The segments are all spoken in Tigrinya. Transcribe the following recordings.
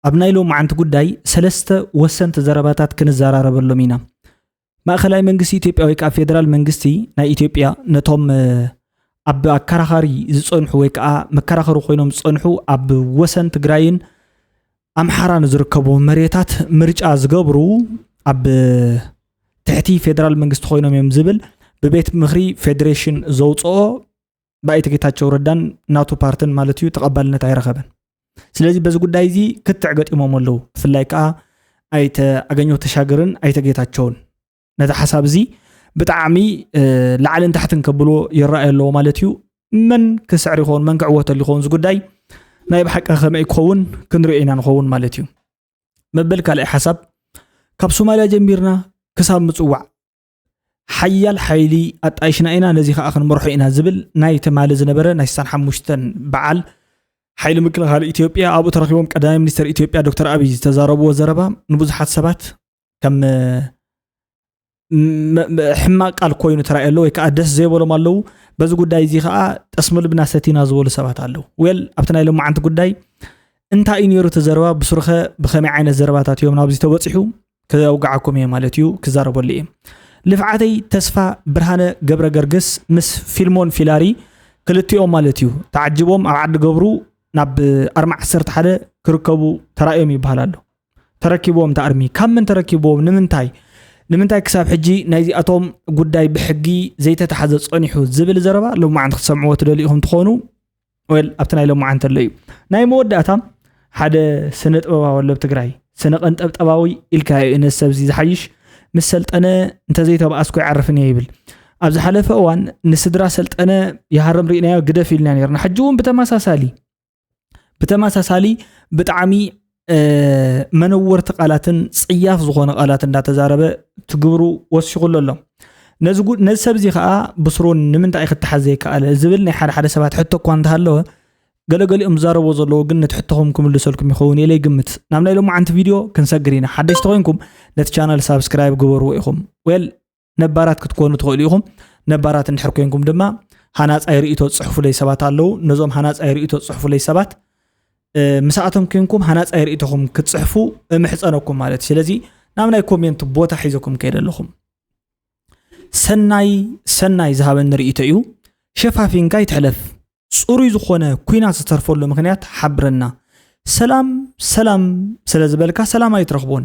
ኣብ ናይ ሎማዓንቲ ጉዳይ ሰለስተ ወሰንቲ ዘረባታት ክንዘራረበሎም ኢና። ማእኸላይ መንግስቲ ኢትዮጵያ ወይ ከዓ ፌደራል መንግስቲ ናይ ኢትዮጵያ ነቶም ኣብ ኣከራኻሪ ዝፀንሑ ወይ ከዓ መከራኸሪ ኮይኖም ዝፀንሑ ኣብ ወሰን ትግራይን ኣምሓራን ዝርከቡ መሬታት ምርጫ ዝገብሩ ኣብ ትሕቲ ፌደራል መንግስቲ ኮይኖም እዮም ዝብል ብቤት ምኽሪ ፌዴሬሽን ዘውፅኦ ብኣይተ ጌታቸው ረዳን ናቱ ፓርትን ማለት እዩ ተቐባልነት ኣይረኸበን። ስለዚ በዚ ጉዳይ እዚ ክትዕ ገጢሞም ኣለዉ። ብፍላይ ከዓ ኣይተ ኣገኘሁ ተሻገርን ኣይተ ጌታቸውን ነዚ ሓሳብ እዚ ብጣዕሚ ላዕልን ታሕትን ከብልዎ ይረኣዩ ኣለዎ ማለት እዩ። መን ክስዕር ይኸውን፣ መን ክዕወተሉ ይኸውን፣ እዚ ጉዳይ ናይ ብሓቂ ከመይ ክኸውን ክንሪኦ ኢና ንኸውን ማለት እዩ። መበል ካልኣይ ሓሳብ፣ ካብ ሶማልያ ጀሚርና ክሳብ ምጽዋዕ ሓያል ሓይሊ ኣጣይሽና ኢና፣ ነዚ ከዓ ክንመርሖ ኢና ዝብል ናይ ትማሊ ዝነበረ ናይ ስሳን ሓሙሽተን በዓል ሓይሊ ምክልኻል ኢትዮጵያ ኣብኡ ተረኪቦም ቀዳማይ ሚኒስትር ኢትዮጵያ ዶክተር ኣብይ ዝተዛረብዎ ዘረባ ንብዙሓት ሰባት ከም ሕማቅ ቃል ኮይኑ ተራእየ ኣሎ ወይ ከዓ ደስ ዘይበሎም ኣለዉ። በዚ ጉዳይ እዚ ከዓ ጠስሚ ልብና ሰቲና ዝበሉ ሰባት ኣለዉ። ዌል ኣብቲ ናይ ሎማዓንቲ ጉዳይ እንታይ እዩ ነይሩ እቲ ዘረባ፣ ብስሩኸ ብኸመይ ዓይነት ዘረባታት እዮም ናብዚ ተበፂሑ ከውግዓኩም እየ ማለት እዩ፣ ክዛረበሉ እየ። ልፍዓተይ ተስፋ ብርሃነ ገብረ ገርግስ ምስ ፊልሞን ፊላሪ ክልቲኦም ማለት እዩ ተዓጅቦም ኣብ ዓዲ ገብሩ ናብ ኣርማ ዓሰርተ ሓደ ክርከቡ ተራእዮም ይበሃል ኣሎ። ተረኪብዎም ተኣርሚ ካብ መን ተረኪብዎም ንምንታይ ንምንታይ ክሳብ ሕጂ ናይዚኣቶም ጉዳይ ብሕጊ ዘይተታሓዘ ጸኒሑ ዝብል ዘረባ ሎማዓንቲ ክትሰምዕዎ ትደልዩ ኢኹም ትኾኑ። ወል ኣብቲ ናይ ሎማዓንቲ ኣሎ እዩ። ናይ መወዳእታ ሓደ ስነ ጥበባዊ ወለብ ትግራይ ስነ ቀንጠብጠባዊ ኢልካዮ እዩ ነዚ ሰብ እዚ ዝሓይሽ ምስ ሰልጠነ እንተዘይተባኣስኩ ይዓርፍን እየ ይብል። ኣብ ዝሓለፈ እዋን ንስድራ ሰልጠነ ይሃርም ርኢናዮ ግደፍ ኢልና ነርና። ሕጂ እውን ብተመሳሳሊ ብተመሳሳሊ ብጣዕሚ መነወርቲ ቃላትን ፅያፍ ዝኾነ ቃላት እንዳተዛረበ ትግብሩ ወሲኹሉ ኣሎ። ነዚ ሰብ እዚ ከዓ ብስሩ ንምንታይ ክተሓዝ ዘይከኣለ ዝብል ናይ ሓደ ሓደ ሰባት ሕቶ እኳ እንተሃለወ ገለገሊኦም ዝዛረቦ ዘለዎ ግን ነቲ ሕቶኹም ክምልሰልኩም ይኸውን ኢለ ይግምት። ናብ ናይ ሎማዓንቲ ቪድዮ ክንሰግር ኢና። ሓደሽቲ ኮይንኩም ነቲ ቻናል ሳብስክራይብ ግበርዎ ኢኹም። ዌል ነባራት ክትኮኑ ትኽእሉ ኢኹም። ነባራት እንድሕር ኮንኩም ድማ ሃናፃይ ርእይቶ ዝፅሕፉለይ ሰባት ኣለዉ። ነዞም ሃናፃይ ርእይቶ ዝፅሕፉለይ ሰባት ምስኣቶም ኮንኩም ሃናፃይ ርእይቶኹም ክትፅሕፉ እምሕፀነኩም ማለት እዩ። ስለዚ ናብ ናይ ኮሜንት ቦታ ሒዘኩም ከይደ ኣለኹም። ሰናይ ሰናይ ዝሃበኒ ርእይቶ እዩ። ሸፋፊንካ ይትሕለፍ። ፅሩይ ዝኾነ ኩናት ዝተርፈሉ ምኽንያት ሓብረና። ሰላም ሰላም ስለ ዝበልካ ሰላም ኣይትረኽቦን።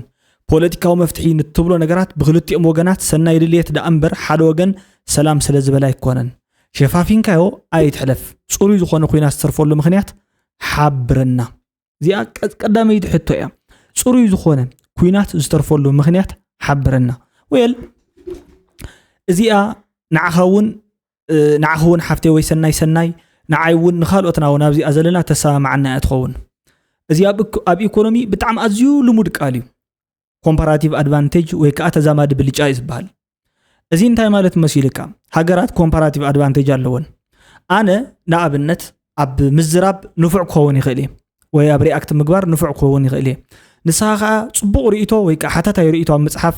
ፖለቲካዊ መፍትሒ ንትብሎ ነገራት ብክልቲኦም ወገናት ሰናይ ድልየት ደኣ እምበር ሓደ ወገን ሰላም ስለ ዝበለ ኣይኮነን። ሸፋፊንካዮ ኣይትሕለፍ። ፅሩይ ዝኾነ ኩናት ዝተርፈሉ ምኽንያት ሓብረና። እዚኣ ቀዳመይቲ ሕቶ እያ። ፅሩይ ዝኾነ ኩናት ዝተርፈሉ ምኽንያት ሓብረና። ወል እዚኣ ንዓኻ እውን ንዓኺ እውን ሓፍተይ ወይ ሰናይ ሰናይ ንዓይ እውን ንኻልኦትና እውን ኣብዚኣ ዘለና ተሰማማዓና እያ ትኸውን። እዚ ኣብ ኢኮኖሚ ብጣዕሚ ኣዝዩ ልሙድ ቃል እዩ። ኮምፓራቲቭ ኣድቫንቴጅ ወይ ከዓ ተዛማዲ ብልጫ እዩ ዝበሃል። እዚ እንታይ ማለት መሲልካ? ሃገራት ኮምፓራቲቭ ኣድቫንቴጅ ኣለወን። ኣነ ንኣብነት ኣብ ምዝራብ ንፉዕ ክኸውን ይኽእል እየ ወይ ኣብ ሪኣክት ምግባር ንፉዕ ክኸውን ይኽእል እየ። ንስኻ ከዓ ፅቡቕ ርእይቶ ወይ ከዓ ሓታታይ ርእይቶ ኣብ ምፅሓፍ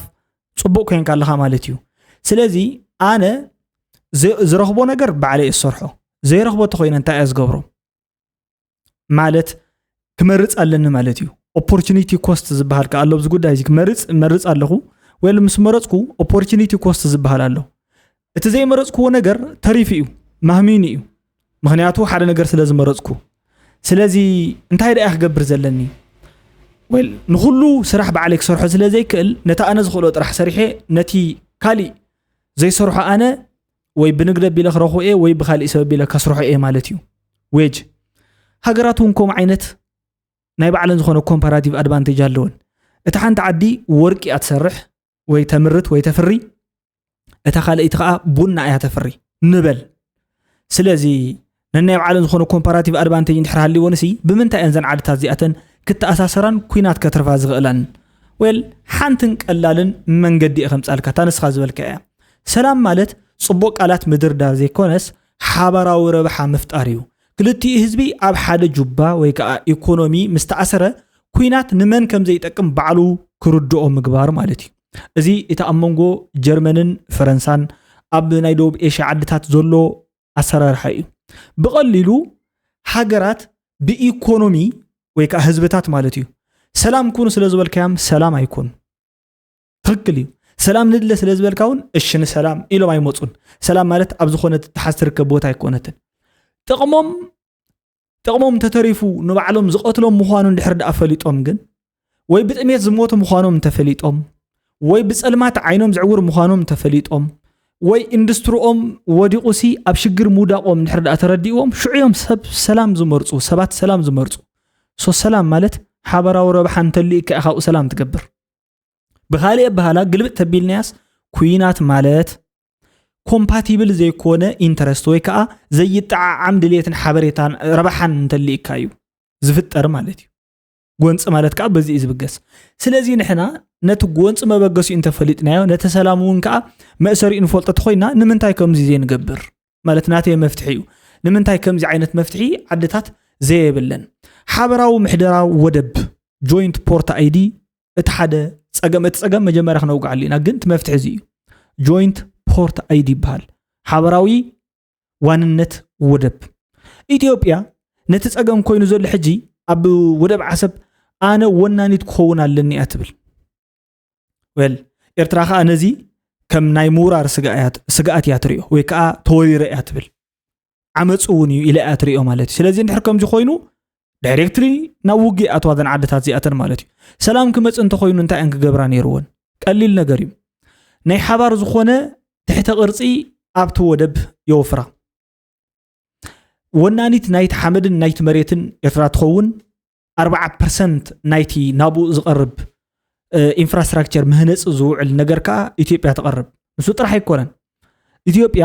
ፅቡቕ ኮንካ ኣለኻ ማለት እዩ። ስለዚ ኣነ ዝረኽቦ ነገር ባዕለ እየ ዝሰርሖ፣ ዘይረኽቦ ተኮይነ እንታይ እየ ዝገብሮ ማለት ክመርፅ ኣለኒ ማለት እዩ። ኦፖርቹኒቲ ኮስት ዝበሃል ከዓ ኣሎ። ኣብዚ ጉዳይ እዚ ክመርፅ መርፅ ኣለኹ ወይ ምስ መረፅኩ ኦፖርቹኒቲ ኮስት ዝበሃል ኣሎ። እቲ ዘይመረፅክዎ ነገር ተሪፉ እዩ፣ ማህሚኒ እዩ። ምክንያቱ ሓደ ነገር ስለ ዝመረፅኩ። ስለዚ እንታይ ደኣ ክገብር ዘለኒ? ወል ንኩሉ ስራሕ ባዕለይ ክሰርሖ ስለ ዘይክእል ነቲ ኣነ ዝኽእሎ ጥራሕ ሰሪሐ ነቲ ካሊእ ዘይሰርሖ ኣነ ወይ ብንግዲ ኣቢለ ክረኽቦ እየ ወይ ብካሊእ ሰብ ኣቢለ ከስርሖ እየ ማለት እዩ። ዌጅ ሃገራት እውን ከምኡ ዓይነት ናይ ባዕለን ዝኾነ ኮምፓራቲቭ ኣድቫንቴጅ ኣለወን። እታ ሓንቲ ዓዲ ወርቂ እያ ትሰርሕ ወይ ተምርት ወይ ተፍሪ፣ እታ ካልኣይቲ ከዓ ቡና እያ ተፍሪ ንበል። ስለዚ ነናይ ባዕለን ዝኾነ ኮምፓራቲቭ ኣድቫንቴጅ እንድሕር ሃልይወንሲ ብምንታይ እየን ዘን ዓድታት እዚኣተን ክተኣሳሰራን ኩናት ከትርፋ ዝኽእላን? ወል ሓንትን ቀላልን መንገዲ እየ ከምፃልካ እታ ንስኻ ዝበልካ እያ። ሰላም ማለት ፅቡቅ ቃላት ምድርዳር ዘይኮነስ ሓባራዊ ረብሓ ምፍጣር እዩ። ክልቲኡ ህዝቢ ኣብ ሓደ ጁባ ወይ ከዓ ኢኮኖሚ ምስ ተኣሰረ ኩናት ንመን ከም ዘይጠቅም ባዕሉ ክርድኦ ምግባር ማለት እዩ። እዚ እቲ ኣብ መንጎ ጀርመንን ፈረንሳን ኣብ ናይ ደቡብ ኤሽያ ዓድታት ዘሎ ኣሰራርሓ እዩ። ብቐሊሉ ሃገራት ብኢኮኖሚ ወይ ከዓ ህዝብታት ማለት እዩ ሰላም ኩኑ ስለ ዝበልካዮም ሰላም ኣይኮኑ። ትኽክል እዩ። ሰላም ንድለ ስለ ዝበልካ እውን እሺ ንሰላም ኢሎም ኣይመፁን። ሰላም ማለት ኣብ ዝኾነ ትተሓዝ ትርከብ ቦታ ኣይኮነትን። ጥቕሞም ጥቕሞም እንተተሪፉ ንባዕሎም ዝቐትሎም ምዃኑ እንድሕር ደኣ ፈሊጦም ግን፣ ወይ ብጥሜት ዝሞቱ ምዃኖም እንተፈሊጦም፣ ወይ ብጸልማት ዓይኖም ዝዕውር ምዃኖም እንተፈሊጦም፣ ወይ ኢንዱስትሪኦም ወዲቑሲ ኣብ ሽግር ምውዳቖም እንድሕር ደኣ ተረዲእዎም፣ ሽዑ እዮም ሰብ ሰላም ዝመርጹ፣ ሰባት ሰላም ዝመርጹ። ሶ ሰላም ማለት ሓበራዊ ረብሓ እንተልዩካ ኢኻ ኣብኡ ሰላም ትገብር። ብኻልእ ኣበሃላ ግልብጥ ተቢልናያስ፣ ኩናት ማለት ኮምፓቲብል ዘይኮነ ኢንተረስት ወይ ከዓ ዘይጠዓዓም ድሌትን ሓበሬታን ረብሓን እንተልይካ እዩ ዝፍጠር ማለት እዩ። ጎንፂ ማለት ከዓ በዚ እዩ ዝብገስ። ስለዚ ንሕና ነቲ ጎንፂ መበገሲኡ እንተፈሊጥናዮ፣ ነቲ ሰላም እውን ከዓ መእሰሪኡ ንፈልጦ ተኮይና ንምንታይ ከምዚ ዘይንገብር ማለት ናተይ መፍትሒ እዩ። ንምንታይ ከምዚ ዓይነት መፍትሒ ዓድታት ዘየብለን? ሓበራዊ ምሕደራዊ ወደብ፣ ጆይንት ፖርት ኣይዲ፣ እቲ ሓደ ፀገም፣ እቲ ፀገም መጀመርያ ክነውግዓሉ ኢና፣ ግን እቲ መፍትሒ እዚ እዩ። ጆይንት ፖርት ኣይዲ ይበሃል። ሓበራዊ ዋንነት ወደብ። ኢትዮጵያ ነቲ ፀገም ኮይኑ ዘሎ ሕጂ ኣብ ወደብ ዓሰብ ኣነ ወናኒት ክኸውን ኣለኒ እያ ትብል። ወል ኤርትራ ከዓ ነዚ ከም ናይ ምውራር ስግኣት እያ ትሪኦ፣ ወይ ከዓ ተወሪረ እያ ትብል። ዓመፅ እውን እዩ ኢለ እያ ትሪኦ ማለት እዩ። ስለዚ እንድሕር ከምዚ ኮይኑ ዳይሬክትሊ ናብ ውግእ ኣትዋ ዘን ዓድታት እዚኣተን ማለት እዩ። ሰላም ክመፅእ እንተኮይኑ እንታይ እየን ክገብራ ነይርወን? ቀሊል ነገር እዩ። ናይ ሓባር ዝኾነ ትሕተ ቅርፂ ኣብቲ ወደብ የወፍራ። ወናኒት ናይቲ ሓመድን ናይቲ መሬትን ኤርትራ ትኸውን። ኣርባዓ ፐርሰንት ናይቲ ናብኡ ዝቐርብ ኢንፍራስትራክቸር ምህነፂ ዝውዕል ነገር ከዓ ኢትዮጵያ ትቐርብ። ንሱ ጥራሕ ኣይኮነን። ኢትዮጵያ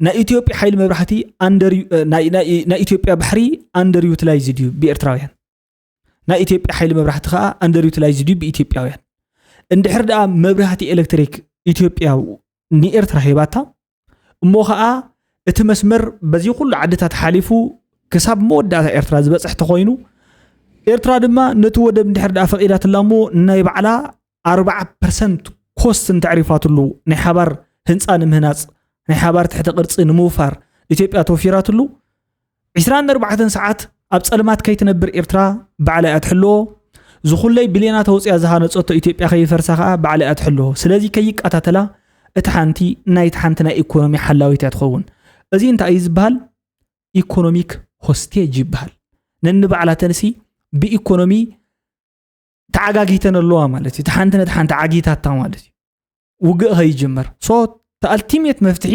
ናይ ኢትዮጵያ ሓይሊ መብራህቲ ናይ ኢትዮጵያ ባሕሪ ኣንደር ዩቲላይዝድ እዩ ብኤርትራውያን። ናይ ኢትዮጵያ ሓይሊ መብራህቲ ከዓ ኣንደር ዩቲላይዝድ እዩ ብኢትዮጵያውያን። እንድሕር ደኣ መብራህቲ ኤሌክትሪክ ኢትዮጵያ ንኤርትራ ሂባታ እሞ ከዓ እቲ መስመር በዚ ኩሉ ዓድታት ሓሊፉ ክሳብ መወዳእታ ኤርትራ ዝበፅሕ ተኮይኑ፣ ኤርትራ ድማ ነቲ ወደብ እንድሕር ደኣ ፈቒዳትላ እሞ ናይ ባዕላ ኣርባዓ ፐርሰንት ኮስት እንተዕሪፋትሉ ናይ ሓባር ህንፃ ንምህናፅ ናይ ሓባር ትሕተ ቅርፂ ንምውፋር ኢትዮጵያ ተወፊራትሉ፣ ዕስራን ኣርባዕተን ሰዓት ኣብ ጸልማት ከይትነብር ኤርትራ ባዕላ እያ ትሕልዎ። ዝኹለይ ቢልዮናት ኣውጺኣ ዝሃነጸቶ ኢትዮጵያ ከይፈርሳ ከኣ ባዕላ እያ ትሕልዎ። ስለዚ ከይቀታተላ እታ ሓንቲ ናይታ ሓንቲ ናይ ኢኮኖሚ ሓላዊት እያ ትኸውን። እዚ እንታይ እዩ ዝበሃል? ኢኮኖሚክ ሆስቴጅ ይበሃል። ነንባዕላተንሲ ብኢኮኖሚ ተዓጋጊተን ኣለዋ ማለት እዩ። እታ ሓንቲ ነታ ሓንቲ ዓጊታታ ማለት እዩ። ውግእ ከይጅመር። ሶ እቲ ኣልቲሜት መፍትሒ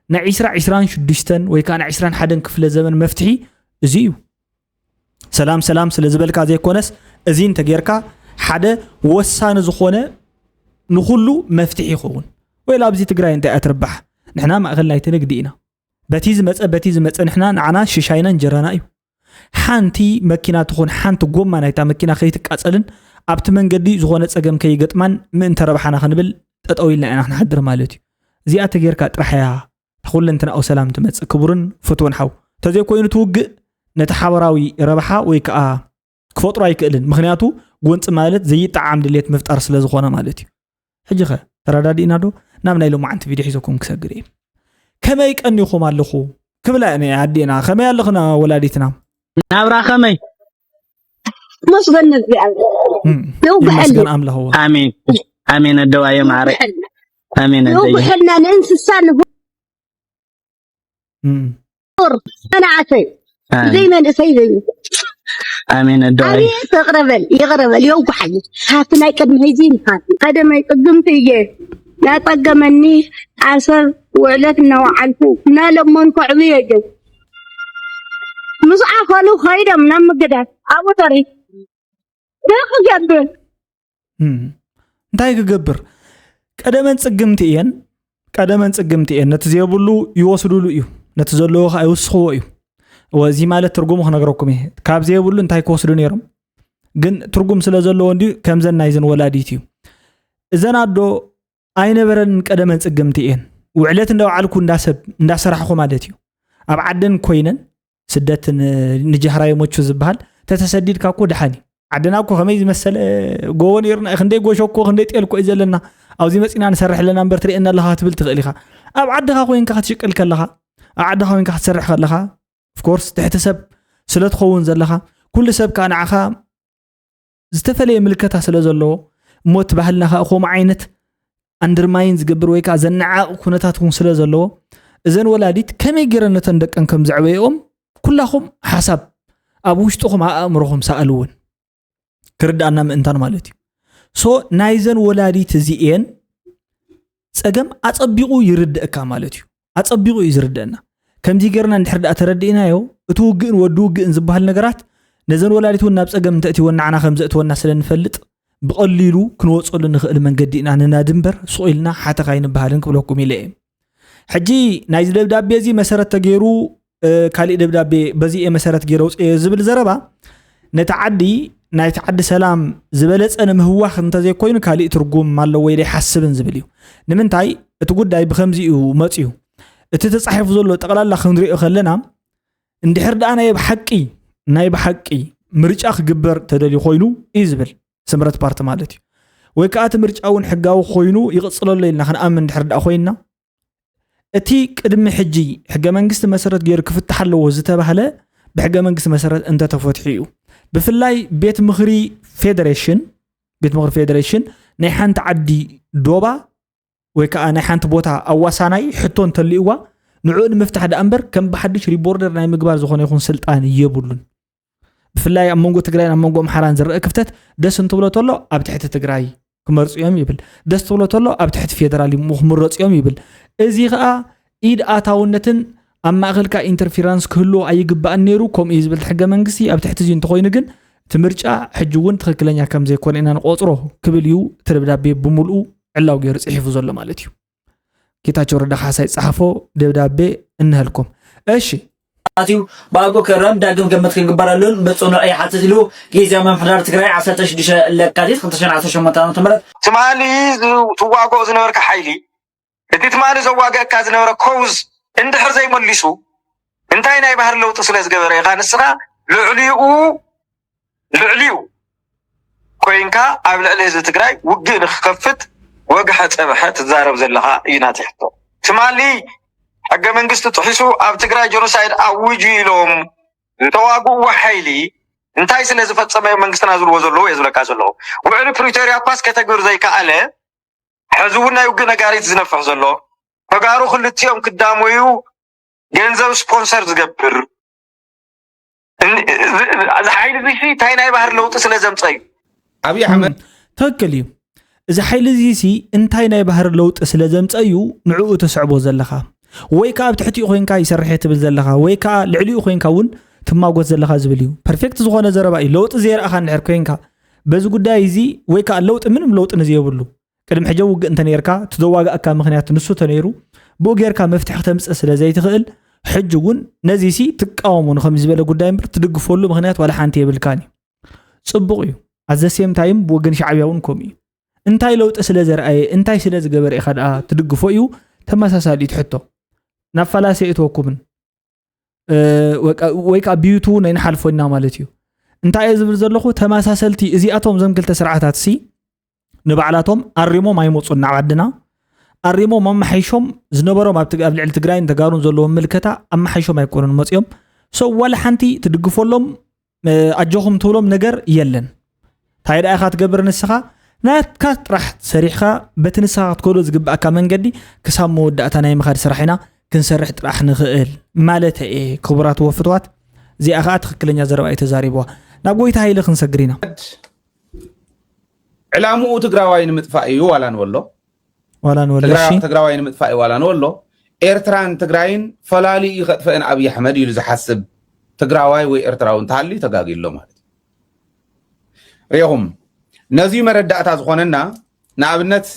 ናይ ዕስራ ዕስራን ሽዱሽተን ወይ ከዓ ናይ ዕስራን ሓደን ክፍለ ዘመን መፍትሒ እዚ እዩ። ሰላም ሰላም ስለ ዝበልካ ዘይኮነስ እዚ እንተጌርካ ሓደ ወሳኒ ዝኾነ ንኹሉ መፍትሒ ይኸውን። ወይ ኣብዚ ትግራይ እንታይ እያ ትርባሕ? ንሕና ማእኸል ናይቲ ንግዲ ኢና። በቲ ዝመፀ በቲ ዝመፀ ንሕና ንዓና ሽሻይና እንጀራና እዩ። ሓንቲ መኪና ትኹን ሓንቲ ጎማ ናይታ መኪና ከይትቃፀልን ኣብቲ መንገዲ ዝኾነ ፀገም ከይገጥማን ምእንተ ረብሓና ክንብል ጠጠው ኢልና ኢና ክንሓድር ማለት እዩ። እዚኣ ተጌርካ ጥራሕ እያ ኩለንትናኡ ሰላም ትመፅእ። ክቡርን ፍትውን ሓው፣ እንተዘይኮይኑ እቲ ውግእ ነቲ ሓበራዊ ረብሓ ወይ ከዓ ክፈጥሮ ኣይክእልን። ምክንያቱ ጎንፂ ማለት ዘይጠዓም ድሌት ምፍጣር ስለ ዝኾነ ማለት እዩ። ሕጂ ኸ ተረዳዲእና ዶ? ናብ ናይ ሎማዓንቲ ቪድዮ ሒዘኩም ክሰግር እየ። ከመይ ቀኒኹም ኣለኹ ክብላ እየ ኣዴና። ከመይ ኣለኽና ወላዲትና? ናብራ ከመይ? መስገን ነዚኣ እም፣ የውግሐሉ። ይመስገን ኣምላኽ። ኣሜን ኣሜን። ኣደዋየ ማዕረ። ኣሜን ኣደየ። የውግሐልና ንእንስሳ ንቡር እም፣ መናእሰይ ኣሜን። ብዘይ መንእሰይ ዘይብሉ። ኣሜን ኣደዋየ። ኣቤት ይቕረ በል ይቕረ በል የውግሐሉ። ሃብቲ ናይ ቅድሚ ሕጂ ይምሃር። ቀደመይ ጽግምቲ እየ ናጸገመኒ ዓሰብ ውዕለት እናወዓልኩ እናለመንኩ ኣዕብየ ጀው ምስ ኣኸሉ ኸይዶም ናብ ምግዳል ኣብኡ ተሪፍ እንታይ ክገብር? እም፣ እንታይ ክገብር? ቀደመን ጽግምቲ እየን። ቀደመን ጽግምቲ እየን። ነቲ ዘይብሉ ይወስዱሉ እዩ፣ ነቲ ዘለዎ ከዓ ይውስኽዎ እዩ። እወ፣ እዚ ማለት ትርጉሙ ክነግረኩም እየ። ካብ ዘይብሉ እንታይ ክወስዱ ነይሮም? ግን ትርጉም ስለ ዘለዎ እንድዩ ከምዘን ናይዘን ወላዲት እዩ። እዘን ኣዶ ኣይነበረን ቀደመን ጽግምቲ እየን። ውዕለት እንዳውዓልኩ እንዳሰብ እንዳሰራሕኹ ማለት እዩ። ኣብ ዓደን ኮይነን ስደት ን-፣ ንጃህራ ይመቹ ዝበሃል። ተተሰዲድካ እኮ ደሓን እዩ። ዓድና እኮ ከመይ ዝመሰለ ጎቦ ነይሩና፣ ክንደይ ጎሾ እኮ፣ ክንደይ ጤል እኮ እዩ ዘለና። ኣብዚ መፂና ንሰርሕ ኣለና እምበር ትርእየና ኣለኻ ክትብል ትኽእል ኢኻ። ኣብ ዓድኻ ኮይንካ ክትሽቅል ከለኻ፣ ኣብ ዓድኻ ኮይንካ ክትሰርሕ ከለኻ፣ ኦፍኮርስ ትሕቲ ሰብ ስለ ትኸውን ዘለኻ፣ ኩሉ ሰብ ከዓ ንዓኻ ዝተፈለየ ምልከታ ስለ ዘለዎ፣ እሞ እቲ ባህልና ከዓ ከምኡ ዓይነት ኣንድርማይን ዝገብር ወይ ከዓ ዘነዓቕ ኩነታት እውን ስለ ዘለዎ፣ እዘን ወላዲት ከመይ ገይረን ነተን ደቀን ከም ዘዕበየኦም ኩላኹም ሓሳብ ኣብ ውሽጥኹም ኣእምሮኹም ሰኣልውን። ክርዳእና ምእንታን ማለት እዩ። ሶ ናይዘን ወላዲት እዚኤን ጸገም ኣጸቢቑ ይርድእካ ማለት እዩ። ኣጸቢቑ እዩ ዝርድእና። ከምዚ ገርና እንድሕር ደኣ ተረዲእናዮ፣ እቲ ውግእን ወዲ ውግእን ዝበሃል ነገራት ነዘን ወላዲት እውን ናብ ጸገም እንተእትወን ንዓና ከም ዘእትወና ስለ ንፈልጥ፣ ብቐሊሉ ክንወጸሉ ንኽእል መንገዲ ኢና ንናዲ እምበር፣ ሱቕ ኢልና ሓተኻ ኣይንበሃልን ክብለኩም ኢለ እየ። ሕጂ ናይዚ ደብዳቤ እዚ መሰረት ተገይሩ፣ እ፣ ካሊእ ደብዳቤ በዚ እየ መሰረት ገይረ ኣውፅኤ ዝብል ዘረባ፣ ነቲ ዓዲ፣ ናይቲ ዓዲ ሰላም ዝበለጸ ንምህዋኽ እንተዘይኮይኑ ካሊእ ትርጉም ኣለዎ ኢለ ይሓስብን ዝብል እዩ። ንምንታይ? እቲ ጉዳይ ብኸምዚ እዩ መፅዩ። እቲ ተፃሒፉ ዘሎ ጠቕላላ ክንሪኦ ከለና፣ እንድሕር ደኣ ናይ ብሓቂ፣ ናይ ብሓቂ ምርጫ ክግበር ተደልዩ ኮይኑ እዩ ዝብል ስምረት ፓርቲ ማለት እዩ። ወይ ከዓ እቲ ምርጫ እውን ሕጋዊ ኮይኑ ይቕፅለሎ ኢልና ክንኣምን እንድሕር ደኣ ኮይንና፣ እቲ ቅድሚ ሕጂ ሕገ መንግስቲ መሰረት ገይሩ ክፍታሕ ኣለዎ ዝተባህለ ብሕገ መንግስቲ መሰረት እንተተፈትሑ እዩ። ብፍላይ ቤት ምኽሪ ፌደሬሽን፣ ቤት ምኽሪ ፌደሬሽን ናይ ሓንቲ ዓዲ ዶባ ወይ ከዓ ናይ ሓንቲ ቦታ ኣዋሳናይ ሕቶ እንተልዩዋ ንዕኡ ንምፍታሕ ደኣ እምበር ከም ብሓድሽ ሪቦርደር ናይ ምግባር ዝኾነ ይኹን ስልጣን የብሉን። ብፍላይ ኣብ መንጎ ትግራይን ኣብ መንጎ ኣምሓራን ዝረአ ክፍተት ደስ እንትብሎ ተሎ ኣብ ትሕቲ ትግራይ ክመርፁ እዮም ይብል። ደስ ትብሎ ተሎ ኣብ ትሕቲ ፌደራል ይም-፣ ክምረፁ እዮም ይብል። እዚ ከዓ ኢድ ኣታውነትን ኣብ ማእኸልካ ኢንተርፊራንስ ክህልዎ ኣይግባእን ነይሩ፣ ከምኡ እዩ ዝብል ሕገ መንግስቲ። ኣብ ትሕቲ እዚ እንተኾይኑ ግን እቲ ምርጫ ሕጂ እውን ትኽክለኛ ከም ዘይኮነ ኢና ንቆፅሮ ክብል እዩ እቲ ደብዳቤ ብምልኡ ዕላው ገይሩ ፅሒፉ ዘሎ ማለት እዩ። ጌታቸው ረዳ ካሕሳይ ዝፀሓፎ ደብዳቤ እንሀልኩም። እሺ። ኣትዩ ብኣግኡ ክእረም ዳግም ገመት ክግበረሉን ብፅኑዕ ይሓትት ኢሉ ግዝያዊ ምምሕዳር ትግራይ ዓሰርተ ሽዱሽተ ለካቲት ክልተ ሽሕን ዓሰርተ ሸሞንተን ዓመተ ምህረት። ትማሊ ዝ-፣ ትዋግኦ ዝነበርካ ሓይሊ፣ እቲ ትማሊ ዘዋግአካ ዝነበረ ኮውዝ እንድሕር ዘይመሊሱ፣ እንታይ ናይ ባህሪ ለውጢ ስለ ዝገበረ ኢኻ ንስኻ ልዕሊኡ፣ ልዕሊኡ ኮይንካ ኣብ ልዕሊ ህዝቢ ትግራይ ውግእ ንክኸፍት ወግሐ ጸብሐ ትዛረብ ዘለኻ እዩ ናተይ ሕቶ። ትማሊ ሕገ መንግስቲ ጥሒሱ ኣብ ትግራይ ጀኖሳይድ ኣውጁ ኢሎም ዝተዋግእዎ ሓይሊ እንታይ ስለ ዝፈጸመ እዮም መንግስትና ዝብልዎ ዘለዉ እየ ዝብለካ ዘለኹ። ውዕሊ ፕሪቶርያ እኳስ ከተግብር ዘይከኣለ፣ ሕዚ እውን ናይ ውግእ ነጋሪት ዝነፍሕ ዘሎ፣ ተጋሩ ክልቲኦም ክዳመዩ ገንዘብ ስፖንሰር ዝገብር። እን-፣ እዚ፣ እዚ ሓይሊ እዚ እንታይ ናይ ባህሪ ለውጢ ስለ ዘምፀ እዩ? ኣብይ ኣሕመድ። ትኽክል እዩ። እዚ ሓይሊ እዚ ሲ እንታይ ናይ ባህሪ ለውጢ ስለ ዘምፀ እዩ ንዕኡ ትስዕቦ ዘለኻ? ወይ ከዓ ኣብ ትሕቲኡ ኮይንካ ይሰርሕ እየ ትብል ዘለኻ? ወይ ከዓ ልዕሊኡ ኮይንካ እውን ትማጎት ዘለኻ ዝብል እዩ። ፐርፌክት ዝኾነ ዘረባ እዩ። ለውጢ ዘይረኣኻ እንድሕር ኮይንካ በዚ ጉዳይ እዚ፣ ወይ ከዓ ለውጢ፣ ምንም ለውጢ ንዘየብሉ፣ ቅድሚ ሕጂ ውግእ እንተ ነይርካ፣ እቲ ዘዋጋእካ ምኽንያት ንሱ እንተ ነይሩ፣ ብኡ ጌርካ መፍትሒ ክተምጽእ ስለ ዘይትኽእል፣ ሕጂ እውን ነዚ ሲ ትቃወሞ ንኸምዚ ዝበለ ጉዳይ እምበር ትድግፈሉ ምኽንያት ዋላ ሓንቲ የብልካን እዩ። ጽቡቕ እዩ። ኣት ዘ ሴም ታይም ብወገን ሻዕብያ እውን ከምኡ እዩ። እንታይ ለውጢ ስለ ዘርኣየ፣ እንታይ ስለ ዝገበረ ኢኻ ደኣ ትድግፎ እዩ ተመሳሳሊ እቲ ሕቶ። ናብ ፋላሲ ኣይእትወኩምን። እ፣ ወይ ከ-፣ ወይ ከኣ ብዩቱ ናይ ንሓልፎ ኢና ማለት እዩ። እንታይ እየ ዝብል ዘለኹ? ተመሳሰልቲ እዚኣቶም፣ እዞም ክልተ ስርዓታት ሲ ንባዕላቶም ኣሪሞም ኣይመጹን ናብ ዓድና። ኣሪሞም ኣመሓይሾም ዝነበሮም ኣብ ትግ-፣ ኣብ ልዕሊ ትግራይን ተጋሩን ዘለዎም ምልከታ ኣመሓይሾም ኣይኮኑን መጺኦም። ሶ ዋላ ሓንቲ ትድግፈሎም፣ እ፣ ኣጆኹም ትብሎም ነገር የለን። እንታይ ደኣ ኢኻ ትገብር ንስኻ? ናትካ ጥራሕ ሰሪሕኻ በቲ ንስኻ ክትከዶ ዝግብኣካ መንገዲ ክሳብ መወዳእታ ናይ ምኻድ ስራሕ ኢና ክንሰርሕ ጥራሕ ንኽእል ማለት እየ። ክቡራት ወፍትዋት፣ እዚኣ ኸኣ ትኽክለኛ ዘረባ እዩ ተዛሪብዋ። ናብ ጎይታ ሃይለ ክንሰግር ኢና። ዕላምኡ ትግራዋይ ንምጥፋእ እዩ ዋላ ንበሎ። ዋላ ንበሎ፣ ትግራ-፣ እሺ። ትግራዋይ ንምጥፋእ እዩ ዋላ ንበሎ። ኤርትራን ትግራይን ፈላሊ እዩ ከጥፈእን ኣብይ ኣሕመድ ኢሉ ዝሓስብ ትግራዋይ ወይ ኤርትራዊ እንተሃልዩ ተጋጊሎ ማለት እዩ። ሪኢኹም፣ ነዚ መረዳእታ ዝኾነና፣ ንኣብነት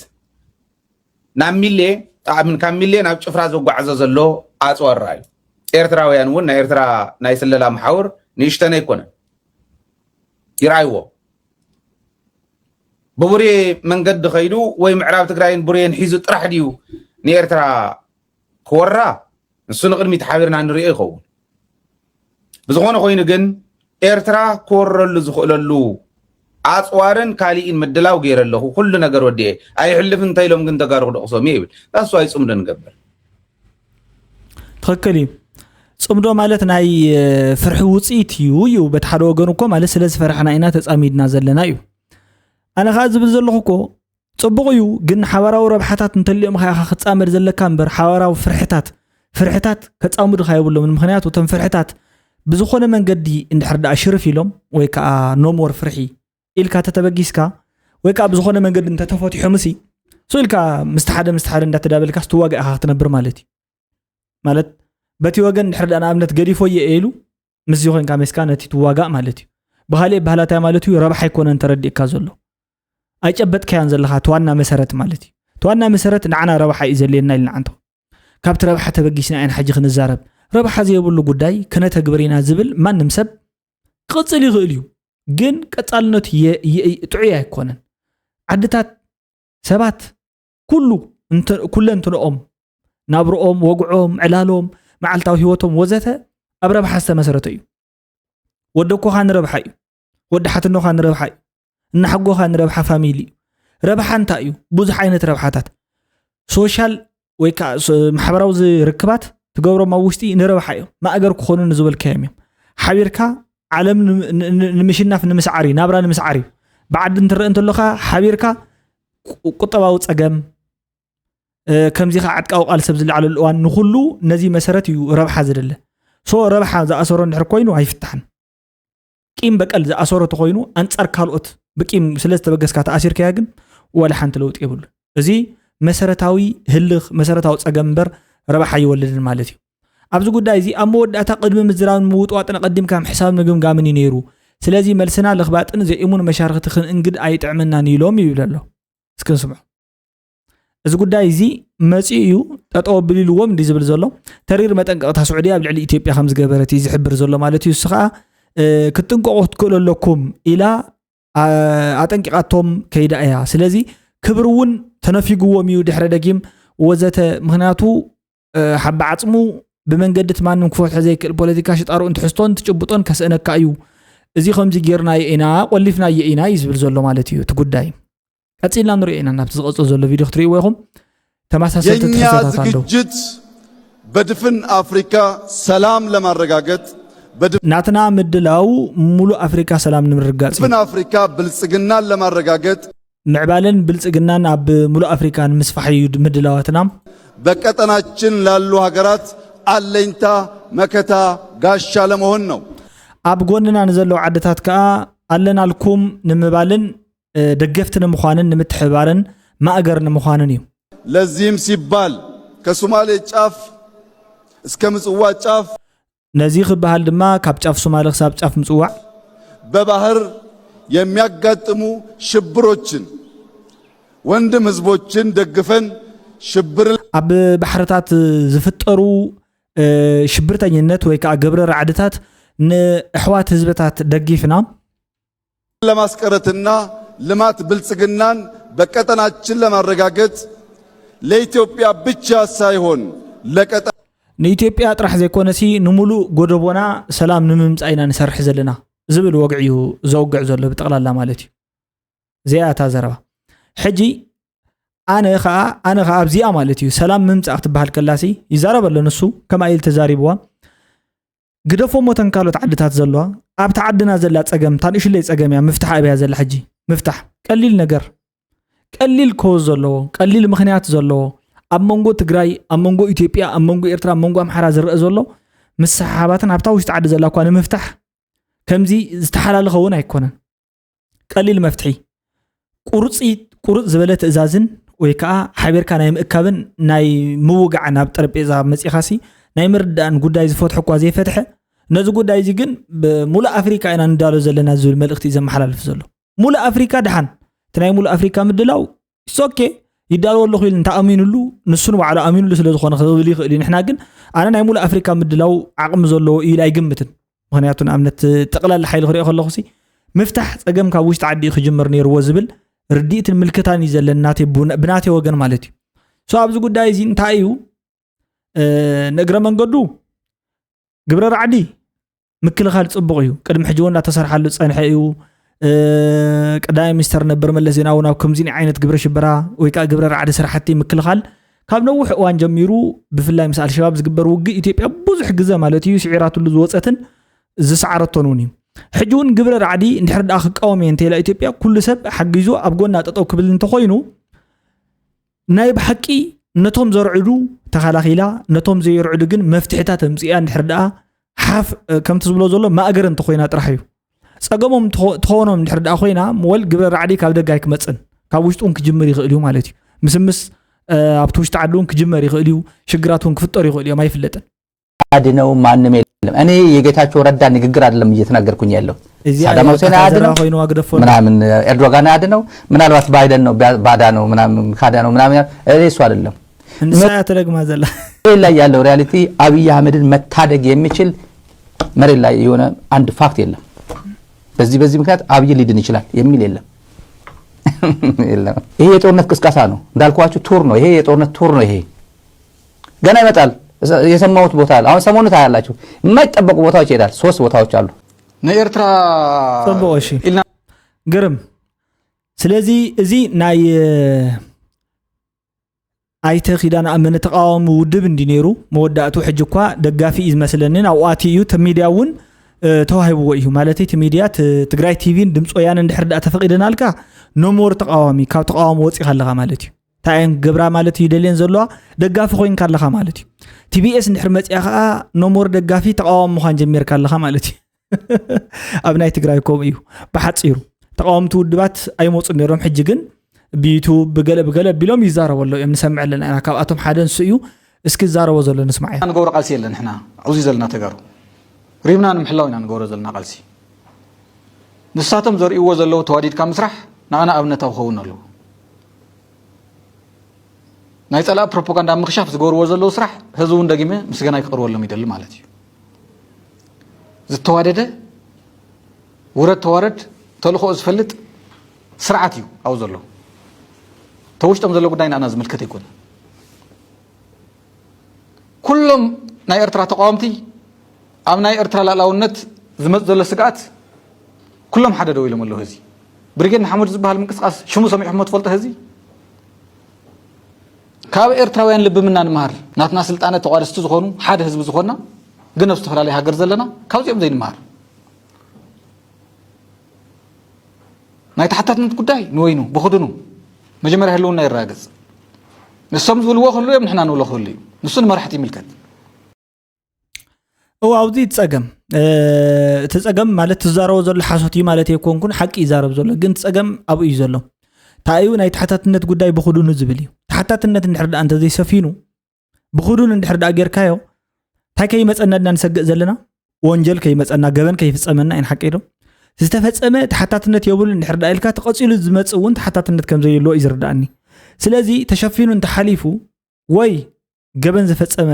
ናብ ሚሌ፣ ኣብ-፣ ካብ ሚሌ ናብ ጭፍራ ዘጓዕዞ ዘሎ ኣጽዋር ረኣዩ። ኤርትራውያን እውን ናይ ኤርትራ ናይ ስለላ መሓውር ንእሽተን ኣይኮነን። ይረኣይዎ። ብቡሬ መንገዲ ኸይዱ ወይ ምዕራብ ትግራይን ቡሬን ሒዙ ጥራሕ ድዩ ንኤርትራ ክወራ? ንሱ ንቕድሚት ሓቢርና ንሪኦ ይኸውን። ብዝኾነ ኮይኑ ግን ኤርትራ ክወረሉ ዝኽእለሉ ኣጽዋርን ካሊእን ምድላው ገይረ ኣለኹ፣ ኩሉ ነገር ወዲኤ፣ ኣይሕልፍን እንተ ኢሎም ግን ተጋሩ ክደቑሶም እየ ይብል። ዳሱ ኣይጽምዶ ንገብር። ትኽክል እዩ። ጽምዶ ማለት ናይ ፍርሒ ውፅኢት እዩ እዩ በቲ ሓደ ወገን እኮ ማለት ስለ ዝፈራሕና ኢና ተፃሚድና ዘለና እዩ። ኣነ ከዓ ዝብል ዘለኹ እኮ ፅቡቕ እዩ፣ ግን ሓባራዊ ረብሓታት እንተልዮም ከ ክትፃመድ ዘለካ እምበር ሓባራዊ ፍርሕታት ፍርሕታት ከፃምዱካ የብሎምን። ምክንያቱ እቶም ፍርሕታት ብዝኾነ መንገዲ እንድሕር ደኣ ሽርፍ ኢሎም ወይ ከዓ ኖሞር ፍርሒ ኢልካ ተተበጊስካ ወይ ከዓ ብዝኾነ መንገዲ እንተተፈትሖምሲ ሱ ኢልካ ምስቲ ሓደ ምስቲ ሓደ እንዳተዳበልካ ስትዋጋ ኢኻ ክትነብር ማለት እዩ። ማለት በቲ ወገን ድሕር ደኣ ንኣብነት ገዲፎ እየ ኢሉ ምስዚ ኮይንካ ሜስካ ነቲ ትዋጋእ ማለት እዩ። ብካሊእ ባህላታይ ማለት እዩ ረብሓ ኣይኮነን ተረዲእካ ዘሎ ኣይጨበጥካያን ዘለካ ተዋና መሰረት ማለት እዩ። ተዋና መሰረት ንዓና ረብሓ እዩ ዘልየና ኢልና ዓንቶ ካብቲ ረብሓ ተበጊስና ኢና ሕጂ ክንዛረብ። ረብሓ ዘይብሉ ጉዳይ ከነተግብር ኢና ዝብል ማንም ሰብ ክቕፅል ይኽእል እዩ። ግን ቀፃልነቱ ጥዑይ ኣይኮነን። ዓድታት ሰባት ኩሉ ኩለንትንኦም ናብርኦም ወግዖም ዕላሎም መዓልታዊ ህይወቶም ወዘተ ኣብ ረብሓ ዝተመሰረተ እዩ። ወዲ ኣኮኻ ንረብሓ እዩ። ወዲ ሓትኖኻ ንረብሓ እዩ። እናሓጎኻ ንረብሓ ፋሚሊ እዩ። ረብሓ እንታይ እዩ? ብዙሕ ዓይነት ረብሓታት ሶሻል ወይ ከዓ ማሕበራዊ ዝርክባት ትገብሮም ኣብ ውሽጢ ንረብሓ እዮም። ማእገር ክኾኑ ንዝበልካዮም እዮም። ሓቢርካ ዓለም ንምሽናፍ ንምስዓር እዩ፣ ናብራ ንምስዓር እዩ። ብዓዲ እንትረአ እንተሎካ ሓቢርካ ቁጠባዊ ፀገም ከምዚ ከዓ ዕጥቃዊ ቃል ሰብ ዝለዓለሉ እዋን ንኩሉ ነዚ መሰረት እዩ ረብሓ ዝደለ። ሶ ረብሓ ዝኣሰሮ እንድሕር ኮይኑ ኣይፍታሕን። ቂም በቀል ዝኣሰሮ ተኮይኑ ኣንጻር ካልኦት ብቂም ስለ ዝተበገስካ ተኣሲርካያ ግን ዋላ ሓንቲ ለውጢ የብሉ። እዚ መሰረታዊ ህልኽ መሰረታዊ ጸገም እምበር ረብሓ ይወልድን ማለት እዩ። ኣብዚ ጉዳይ እዚ ኣብ መወዳእታ ቅድሚ ምዝራብን ምውጥዋጥን ኣቐዲምካ ምሕሳብ ምግምጋምን እዩ ነይሩ። ስለዚ መልስና ለኽባጥን ዘይእሙን መሻርኽቲ ክንእንግድ ኣይጥዕመናን ኢሎም ይብል ኣሎ። እስኪ ንስምዖ። እዚ ጉዳይ እዚ መፂኡ እዩ ጠጠው ኣብል ኢልዎም እንዲ ዝብል ዘሎ ተሪር መጠንቀቕታ ስዑዲ ኣብ ልዕሊ ኢትዮጵያ ከም ዝገበረት እዩ ዝሕብር ዘሎ ማለት እዩ። እሱ ከዓ ክትጥንቀቑ ክትክእሉ ኣለኩም ኢላ ኣጠንቂቓቶም ከይዳ እያ። ስለዚ ክብሪ እውን ተነፊግዎም እዩ ድሕረ ደጊም ወዘተ። ምክንያቱ ሓባ ዓፅሙ ብመንገዲ እቲ ማንም ክፈትሖ ዘይክእል ፖለቲካ ሽጣርኡን ትሕዝቶን ትጭብጦን ከስእነካ እዩ። እዚ ከምዚ ጌርናዮ ኢና ቆሊፍናዮ ኢና እዩ ዝብል ዘሎ ማለት እዩ እቲ ጉዳይ። ቀፂልና ንሪኦ ኢና ናብቲ ዝቐፅል ዘሎ ቪድዮ ክትርእይዎ ኢኹም። ተመሳሰልቲ የኛ ትሕዝቶታት ኣለዉ። ዝግጅት በድፍን አፍሪካ ሰላም ለማረጋገጥ በድፍ- ናትና ምድላው ሙሉእ ኣፍሪካ ሰላም ንምርጋፅ እዩ። ድፍን አፍሪካ ብልጽግናን ለማረጋገጥ ምዕባለን ብልፅግናን ኣብ ሙሉእ ኣፍሪካ ንምስፋሕ እዩ ምድላዋትና። በቀጠናችን ላሉ ሀገራት አለኝታ መከታ ጋሻ ለመሆን ነው። ኣብ ጎንና ንዘለዉ ዓድታት ከዓ ኣለናልኩም ንምባልን ደገፍቲ ንምዃንን ንምትሕብባርን ማእገር ንምዃንን እዩ። ለዚህም ሲባል ከሱማሌ ጫፍ እስከ ምጽዋ ጫፍ ነዚ ክበሃል ድማ ካብ ጫፍ ሱማሌ ክሳብ ጫፍ ምጽዋዕ በባህር የሚያጋጥሙ ሽብሮችን ወንድም ህዝቦችን ደግፈን ሽብር ኣብ ባሕርታት ዝፍጠሩ ሽብርተኝነት ወይ ከዓ ግብረ ራዕድታት ንኣሕዋት ህዝብታት ደጊፍና ለማስቀረትና ልማት ብልጽግናን በቀጠናችን ለማረጋገጥ ለኢትዮጵያ ብቻ ሳይሆን ለቀጠ ንኢትዮጵያ ጥራሕ ዘይኮነሲ ንሙሉእ ጎደቦና ሰላም ንምምፃእ ኢና ንሰርሕ ዘለና ዝብል ወግዒ እዩ ዘውግዕ ዘሎ ብጠቕላላ ማለት እዩ። እዚኣ እታ ዘረባ። ሕጂ ኣነ ኸዓ ኣነ ኸዓ ኣብዚኣ ማለት እዩ ሰላም ምምፃእ ክትበሃል ከላሲ ይዛረብ ኣሎ ንሱ ከምኣ ኢሉ ተዛሪብዋ። ግደፎ እሞ ተን ካልኦት ዓድታት ዘለዋ ኣብቲ ዓድና ዘላ ፀገም እታ ንእሽለይ ፀገም እያ ምፍታሕ ኣብያ ዘላ ሕጂ ምፍታሕ ቀሊል ነገር ቀሊል ኮዝ ዘለዎ ቀሊል ምኽንያት ዘለዎ ኣብ መንጎ ትግራይ ኣብ መንጎ ኢትዮጵያ ኣብ መንጎ ኤርትራ ኣብ መንጎ ኣምሓራ ዝረአ ዘሎ ምስሕሓባትን ኣብታ ውሽጢ ዓዲ ዘላ እኳ ንምፍታሕ ከምዚ ዝተሓላለኸ እውን ኣይኮነን። ቀሊል መፍትሒ ቁርፂ ቁርፅ ዝበለ ትእዛዝን ወይ ከዓ ሓቢርካ ናይ ምእካብን ናይ ምውጋዕን ኣብ ጠረጴዛ መፂኻሲ ናይ ምርዳእን ጉዳይ ዝፈትሑ እኳ ዘይፈትሐ ነዚ ጉዳይ እዚ ግን ብሙሉእ ኣፍሪካ ኢና ንዳሎ ዘለና ዝብል መልእክቲ እዩ ዘመሓላልፍ ዘሎ። ሙሉእ ኣፍሪካ ድሓን እቲ ናይ ሙሉእ ኣፍሪካ ምድላው ሶኬ ይዳለዎ ኣለኹ ኢሉ እንተኣሚኑሉ ንሱ ንባዕሉ ኣሚኑሉ ስለ ዝኾነ ክብል ይኽእል እዩ። ንሕና ግን ኣነ ናይ ሙሉእ ኣፍሪካ ምድላው ዓቕሚ ዘለዎ እዩ ኢለ ኣይግምትን። ምኽንያቱ ንኣብነት ጠቕላላ ሓይሊ ክሪኦ ከለኹ ሲ ምፍታሕ ፀገም ካብ ውሽጢ ዓዲ እዩ ክጅምር ነይርዎ ዝብል ርድኢትን ምልክታን እዩ ዘለኒ ናተይ ብናተይ ወገን ማለት እዩ። ሶ ኣብዚ ጉዳይ እዚ እንታይ እዩ ንእግረ መንገዱ ግብረ ራዕዲ ምክልኻል ፅቡቕ እዩ። ቅድሚ ሕጂ እውን እናተሰርሓሉ ዝፀንሐ እዩ። ቀዳማይ ሚኒስተር ነበር መለስ ዜናዊ ናብ ከምዚ ዓይነት ግብረ ሽበራ ወይ ከዓ ግብረ ራዕዲ ስራሕቲ ምክልኻል ካብ ነዊሕ እዋን ጀሚሩ ብፍላይ ምስ ኣልሸባብ ዝግበር ውግእ ኢትዮጵያ ብዙሕ ግዘ ማለት እዩ ስዒራትሉ ዝወፀትን ዝሰዓረቶን እውን እዩ። ሕጂ እውን ግብረ ራዕዲ እንድሕር ደኣ ክቃወም እየ እንተኢላ ኢትዮጵያ ኩሉ ሰብ ሓጊዙ ኣብ ጎና ጠጠው ክብል እንተኾይኑ ናይ ብሓቂ ነቶም ዘርዕዱ ተኸላኺላ ነቶም ዘየርዕዱ ግን መፍትሕታት ኣምፅኣ እንድሕር ደኣ ሓፍ ከምቲ ዝብሎ ዘሎ ማእገር እንተኮይና ጥራሕ እዩ። ጸገሞም ትኾኖም ድሕር ደኣ ኮይና ወል ግብረ ራዕዲ ካብ ደገ ኣይክመጽን ካብ ውሽጡ እውን ክጅምር ይኽእል እዩ ማለት እዩ። ምስምስ ኣብቲ ውሽጢ ዓዲ እውን ክጅመር ይኽእል እዩ። ሽግራት እውን ክፍጠሩ ይኽእሉ እዮም ኣይፍለጥን። አድነው ማንም የለም። እኔ የጌታቸው ረዳ ንግግር አይደለም እየተናገርኩኝ ያለው። እዚኣ ሳዳም ያው ሁሴን ተታዘራ አያድነው ኮይኑ ኣግደፎ ምናምን ኤርዶጋን አያድነው ምናልባት ባይደን ነው ባዳ ነው ምናምን ካዳ ነው ምናምን እኔ እሱ አይደለም እንሳያ ተደግማ ዘላ ላይ ያለው ሪያሊቲ አብይ አህመድን መታደግ የሚችል መሬት ላይ የሆነ አንድ ፋክት የለም። በዚህ በዚህ ምክንያት አብይ ሊድን ይችላል የሚል የለም። የለም። ይሄ የጦርነት ቅስቀሳ ነው እንዳልኳችሁ፣ ቱር ነው ይሄ፣ የጦርነት ቱር ነው ይሄ። ገና ይመጣል። የሰማሁት ቦታ አለ። አሁን ሰሞኑ ታያላችሁ፣ የማይጠበቁ ቦታዎች ይሄዳል። ሶስት ቦታዎች አሉ። ንኤርትራ ጽቡቕ፣ እሺ። ኢልና ግርም። ስለዚ እዚ ናይ ኣይተ ኪዳነ ኣመነ ተቃዋሚ ውድብ እንዲ ነይሩ፣ መወዳእቱ ሕጂ እኳ ደጋፊ እዩ ዝመስለኒ፣ ናብኡ ኣትዩ እዩ። እቲ ሚድያ እውን ተዋሂብዎ እዩ ማለት እቲ ሚድያ ትግራይ ቲቪን ድምፂ ወያነ እንድሕር ደኣ ተፈቂደናልካ፣ ኖሞር ተቃዋሚ ካብ ተቃዋሚ ወፂኻ ኣለኻ ማለት እዩ። እንታይ እየን ክገብራ ማለት እዩ ደልየን ዘለዋ? ደጋፊ ኮይንካ ኣለኻ ማለት እዩ። ቲቢኤስ እንድሕር መፅያ ከዓ ኖሞር ደጋፊ ተቃዋሚ ምዃን ጀሚርካ ኣለኻ ማለት እዩ። ኣብ ናይ ትግራይ ከምኡ እዩ። ብሓፂሩ ተቃወምቲ ውድባት ኣይመፁን ነይሮም። ሕጂ ግን ብዩቱብ ብገለ ብገለ ቢሎም ይዛረቡ ኣለዉ እዮም፣ ንሰምዕ ኣለና ኢና። ካብኣቶም ሓደ ንሱ እዩ። እስኪ ዝዛረቦ ዘሎ ንስማዕ። ንገብሮ ቃልሲ የለን። ንሕና ኣብዚ ዘለና ተጋሩ ሪምና ንምሕላው ኢና ንገብሮ ዘለና ቃልሲ። ንሳቶም ዘርእይዎ ዘለዉ ተዋዲድካ ምስራሕ ንኣና ኣብነታዊ ክኸውን ኣለዎ። ናይ ጸላእ ፕሮፓጋንዳ ምኽሻፍ ዝገብርዎ ዘለዉ ስራሕ ህዝቢ እውን ደጊመ ምስጋናይ ክቕርበሎም ይደሊ ማለት እዩ። ዝተዋደደ ውረድ ተዋረድ ተልእኮኡ ዝፈልጥ ስርዓት እዩ ኣብኡ ዘሎ። ተውሽጦም ዘሎ ጉዳይ ንኣና ዝምልከት ኣይኮነ። ኩሎም ናይ ኤርትራ ተቃወምቲ ኣብ ናይ ኤርትራ ላእላውነት ዝመጽእ ዘሎ ስግኣት ኩሎም ሓደ ደው ኢሎም ኣለዉ። ህዚ ብሪጌድ ንሓመዱ ዝበሃል ምንቅስቃስ ሽሙ ሰሚዕኹሞ ትፈልጡ? ህዚ ካብ ኤርትራውያን ልብምና ንምሃር። ናትና ስልጣነ ተቋደስቲ ዝኾኑ ሓደ ህዝቢ ዝኾንና ግን ኣብ ዝተፈላለየ ሃገር ዘለና ካብዚኦም ዘይንምሃር። ናይ ተሓታትነት ጉዳይ ንወይኑ ብኽድኑ መጀመርያ ህልውና ይረጋገጽ። ንሶም ዝብልዎ ክህሉ እዮም፣ ንሕና ንብሎ ክህሉ እዩ። ንሱ ንመራሕቲ ይምልከት። እው ኣብዚ እቲ ጸገም እቲ ጸገም ማለት ትዛረቦ ዘሎ ሓሶት እዩ ማለት ኣይኮንኩን፣ ሓቂ ይዛረብ ዘሎ ግን እቲ ጸገም ኣብኡ እዩ ዘሎ። እንታይ እዩ ናይ ተሓታትነት ጉዳይ ብኽድኑ ዝብል እዩ። ተሓታትነት እንድሕር ደኣ እንተዘይሰፊኑ ብኽዱን እንድሕር ደኣ ጌርካዮ እንታይ ከይመፀና ድና ንሰግእ ዘለና? ወንጀል ከይመፀና ገበን ከይፍፀመና ኢና ሓቀይ ዶ? ዝተፈፀመ ተሓታትነት የብሉ እንድሕር ደኣ ኢልካ ተቐፂሉ ዝመፅእ እውን ተሓታትነት ከም ዘየለዎ እዩ ዝርድኣኒ። ስለዚ ተሸፊኑ እንተሓሊፉ ወይ ገበን ዝፈፀመ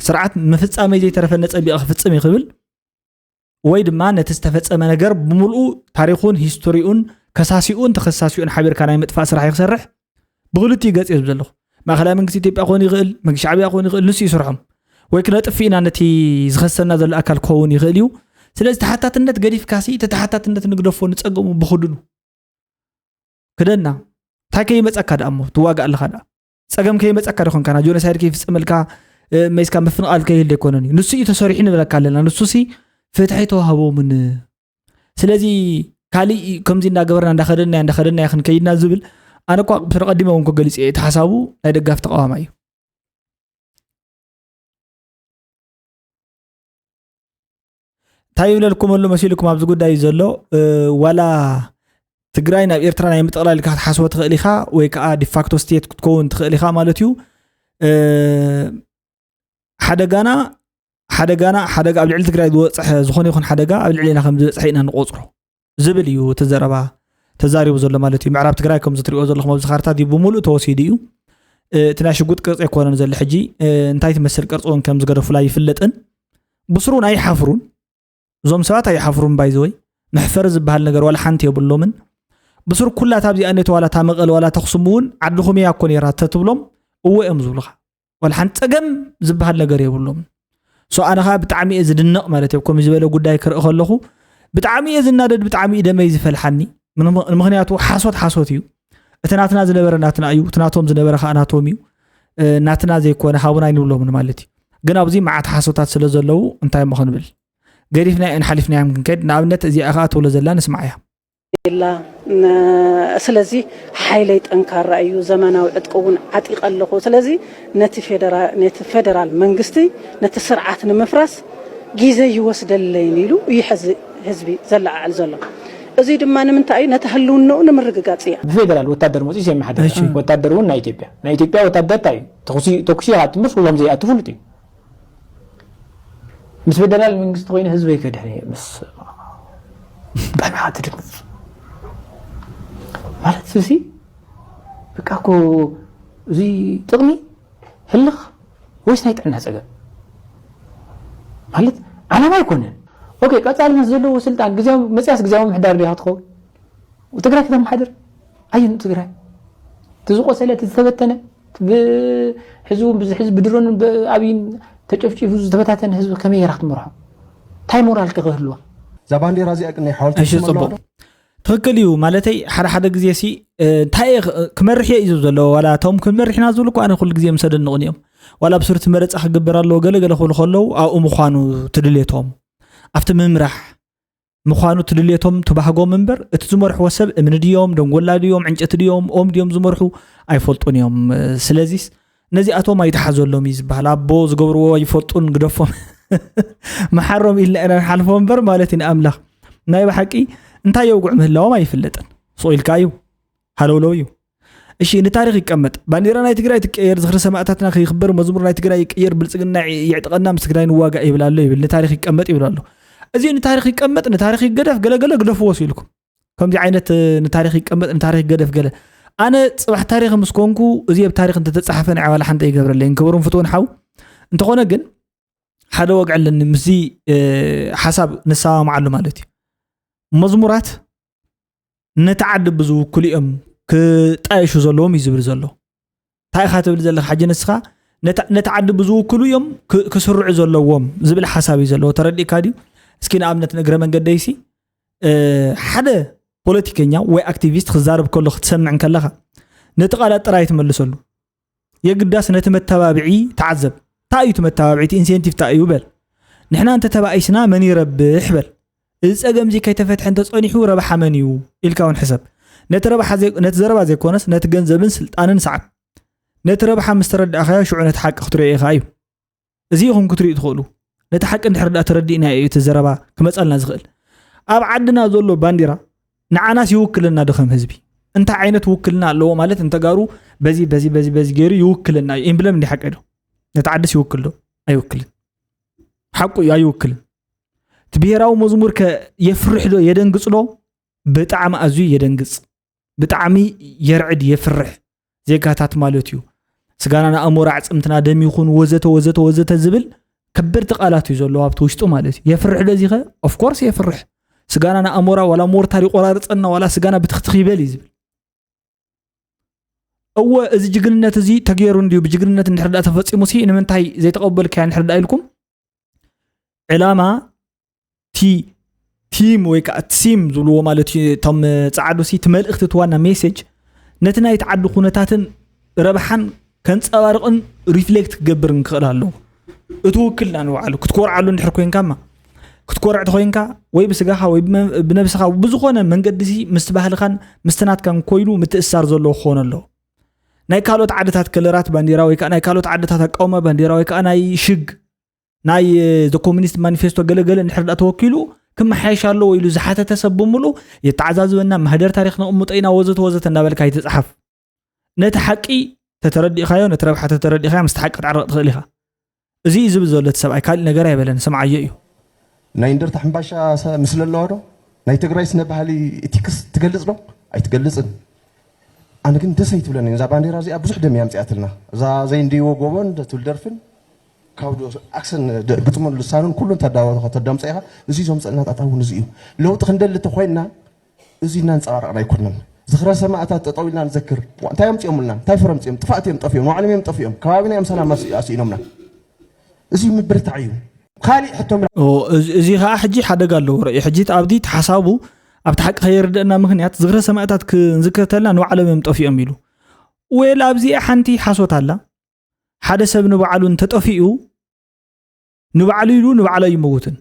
ስርዓት ምፍፃመይ ዘይተረፈ ነፀቢቐ ክፍፅም እዩ ክብል ወይ ድማ ነቲ ዝተፈጸመ ነገር ብምልኡ ታሪኹን ሂስቶሪኡን ከሳሲኡን ተኸሳሲኡን ሓቢርካ ናይ ምጥፋእ ስራሕ እዩ ክሰርሕ ብኽልቲኡ ገጽ እየ ዝብል ዘለኹ። ማእኸላይ መንግስቲ ኢትዮጵያ ክኸውን ይኽእል፣ መንግስቲ ሻዕብያ ክኸውን ይኽእል፣ ንሱ እዩ ስርሖም። ወይ ክነጥፍእ ኢና ነቲ ዝኸሰና ዘሎ ኣካል ክኸውን ይኽእል እዩ። ስለዚ ተሓታትነት ገዲፍካሲ እቲ ተሓታትነት ንግደፎ ንጸገሙ ብኽድኑ። ክደና እንታይ ከይመፀካ ደኣ እሞ ትዋጋእ ኣለኻ ደኣ ፀገም ከይመፀካ ዶ ኮንካ ናብ ጆኖሳይድ ከይፍፀመልካ መይስካ ምፍንቓል ከይህል ኣይኮነን እዩ ንሱ እዩ ተሰሪሑ ንብለካ ኣለና ንሱ ሲ ፍትሒ ተዋህቦምን ስለዚ ካሊእ ከምዚ እንዳገበርና እንዳኸደና እንዳኸደና ክንከይድና ዝብል ኣነ እኳ ብስረ ቀዲመ እውን ገሊፀ እቲ ሓሳቡ ናይ ደጋፊ ተቃዋማ እዩ እንታይ ይብለልኩም ኣሎ መሲልኩም ኣብዚ ጉዳይ ዘሎ ዋላ ትግራይ ናብ ኤርትራ ናይ ምጥቕላል ኢልካ ክትሓስቦ ትኽእል ኢኻ ወይ ከዓ ዲፋክቶ ስቴት ክትከውን ትኽእል ኢኻ ማለት እዩ ሓደጋና ሓደጋና ሓደጋ ኣብ ልዕሊ ትግራይ ዝበፅሐ ዝኾነ ይኹን ሓደጋ ኣብ ልዕሊና ከም ዝበፅሐ ኢና ንቆፅሮ ዝብል እዩ እቲ ዘረባ ተዛሪቡ ዘሎ ማለት እዩ ምዕራብ ትግራይ ከምዚ ትሪኦ ዘለኹም ኣብዚ ካርታ ዲ ብምሉእ ተወሲዱ እዩ እቲ ናይ ሽጉጥ ቅርፂ ኣይኮነን ዘሎ ሕጂ እንታይ ትመስል ቅርፂ እውን ከም ዝገደፉላ ይፍለጥን ብስሩ እውን ኣይሓፍሩን እዞም ሰባት ኣይሓፍሩን ባይዘወይ መሕፈሪ ዝበሃል ነገር ዋላ ሓንቲ የብሎምን ብስሩ ኩላ ታብዚኣ ነቲ ዋላ ታመቐል ዋላ ተኽስም እውን ዓድኹም እያ እኮ ነይራ ተትብሎም እወ እዮም ዝብሉኻ ዋላ ሓንቲ ፀገም ዝበሃል ነገር የብሎምን ሶ ኣነ ከዓ ብጣዕሚ እየ ዝድነቕ ማለት እየ ከምዚ ዝበለ ጉዳይ ክርኢ ከለኹ ብጣዕሚ እየ ዝናደድ ብጣዕሚ እዩ ደመይ ዝፈልሓኒ ምክንያቱ ሓሶት ሓሶት እዩ እቲ ናትና ዝነበረ ናትና እዩ እቲ ናቶም ዝነበረ ከዓ ናቶም እዩ ናትና ዘይኮነ ሃቡና ኣይንብሎምን ማለት እዩ። ግን ኣብዚ መዓት ሓሶታት ስለ ዘለዉ እንታይ እሞ ክንብል? ገዲፍናዮ ሓሊፍናዮም ክንከድ። ንኣብነት እዚኣ ከኣ ትብሎ ዘላ ንስማዓያ። ላ ስለዚ ሓይለይ ጠንካራ እዩ፣ ዘመናዊ ዕጥቂ እውን ዓጢቐ ኣለኹ። ስለዚ ነቲ ፌደራል መንግስቲ ነቲ ስርዓት ንምፍራስ ግዜ ይወስደለይን ኢሉ እዩ ሕዚ ህዝቢ ዘለዓዕል ዘሎ። እዚ ድማ ንምንታይ እዩ? ነቲ ህልውናኡ ንምርግጋፅ እያ። ብፌደራል ወታደር መፂኡ የመሓደር። ወታደር እውን ናይ ኢትዮጵያ ናይ ኢትዮጵያ ወታደር እንታይ እዩ? ተኩሲ ተኩሲ ይኣቱ እምበር ኩሎም ዘይኣቱ ፍሉጥ እዩ። ምስ ፌደራል መንግስቲ ኮይኑ ህዝበይ ከድሕን እየ ምስ ብጣዕሚ ኢኻ ትድንግፅ ማለት እዚ በቃ እኮ እዚ ጥቕሚ ህልኽ ወይስ ናይ ጥዕና ፀገም ማለት ዓላማ ኣይኮነን። ኦኬ ቀፃልነት ዘለዎ ስልጣን ግዜያዊ መፅያስ ግዜያዊ ምሕዳር ዲኻ ትኸውን? ትግራይ ከተመሓድር ኣየን ትግራይ እቲ ዝቆሰለ እቲ ዝተበተነ ሕዚ እውን ብዚ ሕዚ ብድሮን ኣብይን ተጨፍጪፉ ዝተበታተነ ህዝቢ ከመይ ጌራ ክትመርሖ እንታይ ሞራል ከ ክህልዋ እዛ ባንዴራ እዚኣ ግን ናይ ሓወልቲ እሺ ጽቡቅ ትክክል እዩ ማለተይ ሓደ ሓደ ግዜ ሲ እንታይ ክመርሕ እየ እዩ ዘሎ ዋላ እቶም ክንመርሕና ዝብሉ እኮ ኣነ ኩሉ ግዜ ምሰደንቑን እዮም ዋላ ብስርቲ መረፃ ክግበር ኣለዎ ገለ ገለ ክብሉ ከለዉ ኣብኡ ምዃኑ ትድልየቶም ኣብቲ ምምራሕ ምዃኑ ትድልየቶም ትባህጎም እምበር እቲ ዝመርሕዎ ሰብ እምኒ ድዮም ደንጎላ ድዮም ዕንጨቲ ድዮም ኦም ድዮም ዝመርሑ ኣይፈልጡን እዮም ስለዚስ ነዚኣቶም ኣይትሓዘሎም እዩ ዝበሃል ኣቦ ዝገብርዎ ይፈልጡን ግደፎም መሓሮም ኢልና ኢና ንሓልፎ እምበር ማለት እዩ ንኣምላኽ ናይ ብሓቂ እንታይ የውግዕ ምህላዎም ኣይፍለጥን ስቕ ኢልካ እዩ ሃለውለው እዩ እሺ ንታሪኽ ይቀመጥ ባንዴራ ናይ ትግራይ ትቀየር ዝኽሪ ሰማእታትና ከይኽበር መዝሙር ናይ ትግራይ ይቀየር ብልፅግና የዕጥቐና ምስ ትግራይ ንዋጋእ ይብል ኣሎ ይብል ንታሪኽ ይቀመጥ ይብል ኣሎ እዚ ንታሪኽ ይቀመጥ ንታሪኽ ይገደፍ ገለገለ ግደፍዎ ኢልኩም ከምዚ ዓይነት ንታሪኽ ይቀመጥ ንታሪኽ ይገደፍ ገለ ኣነ ፅባሕ ታሪኽ ምስ ኮንኩ እዚ ኣብ ታሪኽ እንተተፃሓፈ ንዓይ ዋላ ሓንቲ ኣይገብረለይን ክብሩን ፍትውን ሓው እንተኾነ ግን ሓደ ወግዒ ኣለኒ ምስዚ ሓሳብ ንሰማማዓሉ ማለት እዩ መዝሙራት ነቲ ዓዲ ብዝውክሉ እዮም ክጣየሹ ዘለዎም እዩ ዝብል ዘሎ እንታይ ኢኻ ትብል ዘለኻ ሕጂ ንስኻ ነቲ ዓዲ ብዝውክሉ እዮም ክስርዑ ዘለዎም ዝብል ሓሳብ እዩ ዘለዎ ተረዲእካ ድዩ እስኪ ንኣብነት ንእግረ መንገደይሲ ሓደ ፖለቲከኛ ወይ ኣክቲቪስት ክዛረብ ከሎ ክትሰምዕ እንከለኻ ነቲ ቃላት ጥራይ ትመልሰሉ የግዳስ ነቲ መተባብዒ ተዓዘብ እንታይ እዩ እቲ መተባብዒ እቲ ኢንሴንቲቭ እንታይ እዩ በል ንሕና እንተተባኢስና መን ይረብሕ በል እዚ ጸገም እዚ ከይተፈትሐ እንተጸኒሑ ረብሓ መን እዩ ኢልካ እውን ሕሰብ ነቲ ረብሓ ነቲ ዘረባ ዘይኮነስ ነቲ ገንዘብን ስልጣንን ሰዓብ ነቲ ረብሓ ምስ ተረዳእኻዮ ሽዑ ነቲ ሓቂ ክትሪኦ ኢኻ እዩ እዚ ኢኹም ክትሪኡ ትኽእሉ ነቲ ሓቂ እንድሕር ዳ ተረዲእና እዩ እቲ ዘረባ ክመፀልና ዝኽእል ኣብ ዓድና ዘሎ ባንዲራ ንዓናስ ይውክልና ዶ ከም ህዝቢ እንታይ ዓይነት ውክልና ኣለዎ ማለት ንተጋሩ በዚ በዚ በዚ በዚ ገይሩ ይውክልና እዩ ኤምብለም እንዲ ሓቂ ዶ ነቲ ዓድስ ይውክል ዶ ኣይውክልን ሓቁ እዩ ኣይውክልን እቲ ብሄራዊ መዝሙር ከ የፍርሕ ዶ የደንግፅ ዶ ብጣዕሚ ኣዝዩ የደንግፅ ብጣዕሚ የርዕድ የፍርሕ ዜጋታት ማለት እዩ ስጋና ንኣሞራ ኣዕፅምትና ደም ይኹን ወዘተ ወዘተ ወዘተ ዝብል ከበድቲ ቃላት እዩ ዘለዎ ኣብቲ ውሽጡ ማለት እዩ የፍርሕ ዶ እዚኸ ኦፍኮርስ የፍርሕ ስጋና ንኣሞራ ዋላ ሞርታር ይቆራርፀና ዋላ ስጋና ብትኽትኽ ይበል እዩ ዝብል እወ እዚ ጅግንነት እዚ ተገይሩ እንድዩ ብጅግንነት እንድሕር ዳ ተፈፂሙ ሲ ንምንታይ ዘይተቐበልካያ እንድሕር ዳ ኢልኩም ዕላማ ቲ ቲም ወይ ከዓ ቲም ዝብልዎ ማለት እዩ እቶም ፀዓዱ ሲ እቲ መልእኽቲ እቲ ዋና ሜሴጅ ነቲ ናይ ተዓዲ ኩነታትን ረብሓን ከንፀባርቕን ሪፍሌክት ክገብርን ክኽእል ኣለዎ እቲ ውክልና ንባዕሉ ክትኮርዓሉ እንድሕር ኮይንካማ ክትኮርዕ ተኮይንካ ወይ ብስጋኻ ወይ ብነብስኻ ብዝኾነ መንገዲ ሲ ምስቲ ባህልኻን ምስቲ ናትካን ኮይኑ ምትእስሳር ዘለዎ ክኾን ኣለዎ ናይ ካልኦት ዓድታት ከለራት ባንዲራ ወይ ከዓ ናይ ካልኦት ዓድታት ኣቃውማ ባንዲራ ወይ ከዓ ናይ ሽግ ናይ ዘ ኮሚኒስት ማኒፌስቶ ገለገለ እንድሕር ዳ ተወኪሉ ክመሓየሽ ኣለዎ ኢሉ ዝሓተተ ሰብ ብምሉእ የተዓዛዝበና ማህደር ታሪክ ነቕምጦ ኢና ወዘተ ወዘተ እንዳበልካ ኣይትፅሓፍ ነቲ ሓቂ ተተረዲእኻዮ ነቲ ረብሓ ተተረዲእኻዮ ምስቲ ሓቂ ክትዓርቕ ትኽእል ኢኻ እዚ እዩ ዝብል ዘሎ እቲ ሰብኣይ ካሊእ ነገር ኣይበለን ስምዓዮ እዩ ናይ እንደርታ ሕምባሻ ምስ ለለዋ ዶ ናይ ትግራይ ስነ ባህሊ ኢቲክስ ትገልፅ ዶ ኣይትገልፅን ኣነ ግን ደስ ኣይትብለኒ እዛ ባንዴራ እዚኣ ብዙሕ ደም እያ ኣምፅኣትልና እዛ ዘይንድይዎ ጎቦን ትብል ደርፍን ካብ ኣክሰን ግጥሙን ልሳኑን ኩሉን ተዳወ ከተዳምፀ ኢኻ እዚ ዘምፀእና ጣጣ እውን እዚ እዩ ለውጢ ክንደሊ ተኮይንና እዚ እናንፀባረቕና ኣይኮንናን ዝኽረ ሰማእታት ጠጠው ኢልና ንዘክር እንታይ ኣምፅኦምልና እንታይ ፍረ ኣምፅኦም ጥፋእት እዮም ጠፊኦም ንባዕሎም እዮም ጠፊኦም ከባቢና እዮም ሰላም ኣስኢኖምና እዚ ምብርታዕ እዩ ካሊእ ሕቶ እዚ ከዓ ሕጂ ሓደጋ ኣለዎ ርእዩ ሕጂ ኣብቲ ሓሳቡ ኣብቲ ሓቂ ከየርደእና ምክንያት ዝኽረ ሰማእታት ክንዝክር ተልና ንባዕሎም እዮም ጠፊኦም ኢሉ ወይል ኣብዚኣ ሓንቲ ሓሶት ኣላ ሓደ ሰብ ንባዕሉ እንተጠፊኡ ንባዕሉ ኢሉ ንባዕሉ ኣይመውትን።